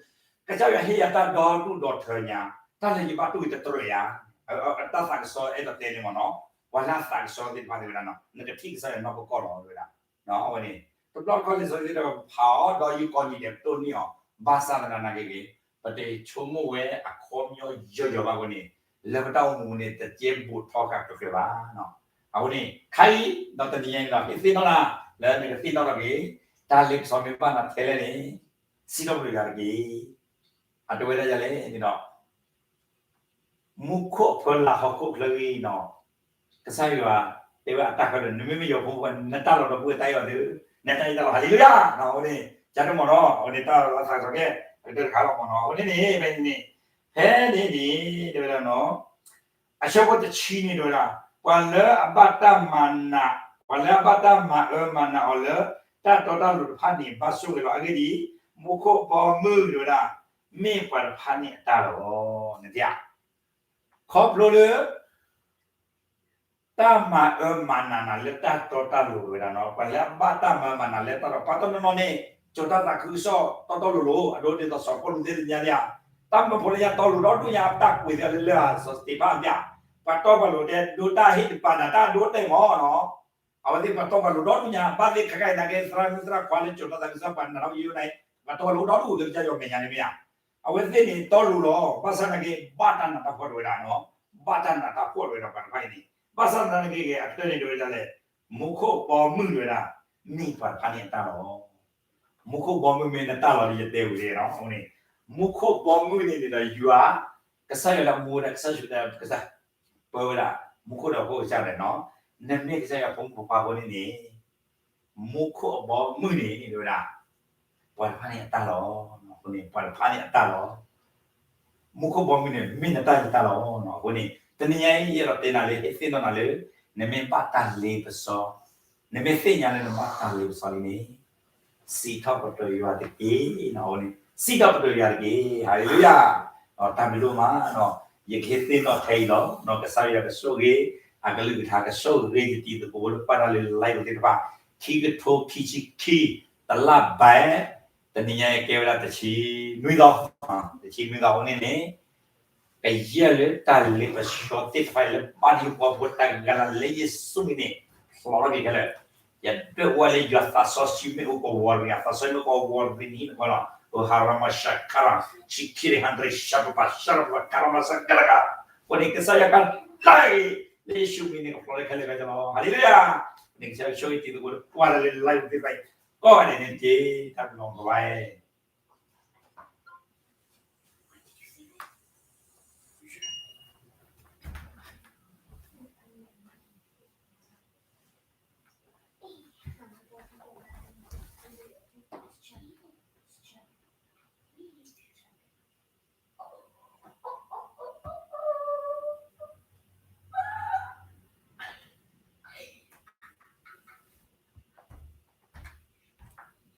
ကစၢ်ယွၤဟ့ၣ်ယၤတၢ်ဒီဒူၣ်ဒီထၢညါ တၢ်လၢယဘၣ်တူၢ်ယတတြၢၤယၤ တၢ်သးကစီၣ်အဲၣ်ဒိးတဲန့ၣ်မ့ၢ်နီၤ ပှၤလၢအသးကစီၣ်သ့ၣ်တဖၣ်တဲဝဲဒၣ်နီၤ နကထံၣ်ကစၢ်ယွၤနီၢ်ကီၢ်ကီၢ်လီၤတဲဝဲဒၣ် အဝဲန့ၣ် တဘျီတခီၣ်လံာ်စီဆှံတဲဖးအီၤ ဒီးယကိးနံၤဒဲးပတိၢ်န့ၢ်အီၤ ဘၣ်ဆၣ်သနာ်က့ဂ့ၤ ပတဆိကမိၣ်ဝဲအခီပညီယီၤယီၤဘၣ်အဃိန့ၣ် လၢပတၢ်အိၣ်မူန့ၣ် တကဲဘူးထီဃာ်ကတြၢၤဘၣ် အဃိန့ၣ် ခါအံၤ ဒီးတနံၤညါန့ၣ်ဒီး ဟ့ၣ်သ့ၣ်နီၣ်နၤ လၢနကသ့ၣ်နီၣ်ထီၣ်က့ၤ တၢ်လ့ပစီမ့ၢ်ဘၣ်နၤထဲလဲၣ်န့ၣ် စံးထီၣ်ပတြၢၤယၤတက့ၢ်. အတဲဝဲဒၣ်ယၤလဲၣ်န့ၣ်ဒီး မူခိၣ်အဖီလာ်ဟီၣ်ခိၣ်ချၢဂ့ၤနီၤ, ကစၢ်ယွၤတဲဝဲအတၢ်ဃၤဒီး နမ့မ့ၢ်ယွၤဖိမုၣ်ဖိခွါ နတၢ်လီၢ်ဒီပုၢ်ဝဲၢ်တၢ်အံၤအီၤသု, နတၢ်အံၤတၢ်လီၢ် ဟၤလ့လူယၤ, အဃိန့ၣ် ကၢ်တမ့ၢ်နီၤ, အဃိန့ၣ် တၢ်လီၢ်သးကစီၣ်ကဲ အကတၢၢ်တခါလီၤမ့ၢ်နီၤ, အဃိန့ၣ်န့ၣ် ဖဲန့ၣ်န့ၣ် ဖဲန့ၣ်န့ၣ် တဲဝဲဒၣ်နီၤ အဆၢဖိတဆံန့ၣ်တဲဝဲဒၣ် ပှၤလၢအဘၣ်တၢ်မၤနး, ပှၤလၢအဘၣ်တၢ်မၤအၢမၤနးအီၤလၢ တၢ်တီတၢ်လိၤတဖၣ်န့ၣ် ဘၣ်ဆိၣ်ဂ့ၤလီၤ. အဂ့ၢ်ဒ်အံၤ, မူခိၣ်ဘီမုၢ်တဲဝဲဒၣ် မ့ၢ်ပှၤတဖၣ်န့ၣ်အတၢ်လီၤ. နထံၣ်ဧါ, ခီဖျိလၢ တၢ်မၤအၢမၤနးနၤလၢတၢ်တီတၢ်လိၤဝဲဒၣ်နီၤ, ပှၤလၢအဘၣ်တၢ်မၤအၢမၤနးလၢတၢ်တီ ပှၤတနီၤနီၤန့ၣ် ကၠီၤတၢ်သးခုကစီၣ်တီတီလိၤလိၤ အဒိဒ်သိးစီၤပီလူးသ့ၣ်ညါလံဧါ, တၢ်မၢဖိလၢညါတီလိၤဒီဒူၣ်ညါ တၢ်ကွံာ်သ့လၢလၢၢ်ဧါ စီၤစတ့ဖၣ်အဘျၣ်, ပှၤတီပှၤလိၤတဲ ဒိတၢ်ဟ့ၣ်တပၤနၤ တၢ်ဒိတဲာ်မးနီၤ, အဝဲသ့ၣ်ပှၤတီပှၤလိၤဒီဒူၣ်ညါ ဘၣ်သ့ၣ်ခါခါအံၤနာ်က့ သရၣ်မုၣ်သရၣ်ခွါလၢကၠီၤတၢ်သးခုကစီၣ် ပှၤနးထီၣ်ကယိယိန့ၣ် ပှၤတီလိၤဒီဒူၣ်လၢကစၢ်ယွၤမဲာ်ညါန့ၣ်မ့ၢ်ဧါ အဝဲသ့ၣ်န့ၣ် တီလိၤလီၤ. ဘၣ်ဆၣ်သနာ်က့ ဘၣ်တၢ်နးတၢ်ဖှီၣ်တဝဲဒၣ်နီၤ, ဘၣ်တၢ်နးတၢ်ဖှီၣ်တဝဲဒၣ်ပှၤတဖၣ်အံၤန့ၣ်, ဘၣ်ဆၣ်သနာ်က့ဂ့ၤ အကတၢၢ်န့ၣ်တဲဝဲဒၣ်လဲၣ်, မူခိၣ်ဘီမုၢ်တဲဝဲဒၣ်, မ့ၢ်ပှၤတဖၣ်န့ၣ်အတၢ်လီၤ. မူခိၣ်ဘီမုၢ်မ့ၢ်နတၢ်လီၤဒီး ယတဲဝံၤန့ၣ်, အဃိန့ၣ် မူခိၣ်ဘီမုၢ်န့ၣ်န့ၣ်ဒီး ယွၤ, ကစၢ်ယွၤလၢအမူဝဲဒၣ် ကစၢ်ယွၤ, ကစၢ်, ပၢဝဲဒၣ် မူခိၣ်ဒီးဟီၣ်ခိၣ်ကစၢ်န့ၣ်, နမ့ၢ်ကစၢ်ယွၤဖိမုၣ်ဖိခွါအဃိန့ၣ်န့ၣ် မူခိၣ်အဘီမုၢ်န့ၣ် တဲဝဲဒၣ်, ပှၤတဖၣ်န့ၣ်အတၢ်လီၤ. အဃိန့ၣ် ပှၤတဖၣ်န့ၣ်အတၢ်လီၤ. မူခိၣ်ဘီမုၢ်န့ၣ် မ့ၢ်နတၢ်ယတၢ်လီၤ. အဃိန့ၣ် တနံၤညါအံၤ ယအဲၣ်ဒိးတဲနၤလၢ ဟ့ၣ်သ့ၣ်နီၣ်နၤလၢ နမ့ၢ်ဘၣ်တၢ်လ့ပစီ, နမ့ၢ်သ့ၣ်ညါလၢနဘၣ်တၢ်လ့ပစီလံန့ၣ် စံးထီၣ်ပတြၢၤယွၤတက့ၢ်. စံးထီၣ်ပတြၢၤယွၤတက့ၢ်. ဟၤလ့လူယၤ. တၢ်ဘျုးဒိၣ်မး, ယကဟ့ၣ်သ့ၣ်နီၣ်ထဲအံၤလီၤ. ကစၢ်ယွၤကဆိၣ်ဂ့ၤ, အကလုၢ်ကထါကဆိၣ်ဂ့ၤ ယတံၤသကိးဖိလၢကွၢ်တၢ်လၢ live သ့ၣ်တဖၣ်, ခံကထိခံဆံခံ, တလါဘဲ, တနံၤညါအံၤကဲဝဲဒၣ်တဆံနွံသီ, တဆံနွံသီအဃိန့ၣ်န့ၣ် ကယဲၢ်လၢတၢ်လ့ပစီသ့ၣ်တဖၣ်အံၤ လၢဘၣ်ဒံးပှၤဖိတၢ်ဂၤလၢ်လၢယ့ၣ်ၡူးမံၤန့ၣ် ဖျိးထီၣ်က့ၤခဲလၢာ်. ယဒွဲၣ်ဝဲလၢယွၤသးစီဆှံမ့ၢ်အိၣ်ကဝီၤတဂၤ, သးစီဆှံမ့ၢ်ကဝီၤတနံၤန့ၣ်လီၤ. အိၣ် ဟရမၡကရံ, ဆံခံရဟၣ်တရံး ရှၢပပၢ် ရှၢပပၢ် ကရမၡကရကၤ, အဃိန့ၣ် ကစၢ်ယွၤကလုၢ်လၢ်ဂ့ၤ လၢယ့ၣ်ၡူးမံၤန့ၣ် ကဖျိးလၢခဲလၢာ်ခဲဆ့လီၤ. ဟၤလ့လူယၤ. န့ၣ်ကစၢ်ယွၤကဆိၣ်ဂ့ၤတံၤသကိးလၢကွၢ်တၢ်လၢ live သ့ၣ်တဖၣ်အံၤ ကိးဂၤဒဲးန့ၣ်တက့ၢ်. တၢ်ဘျုးလီၤ bye bye.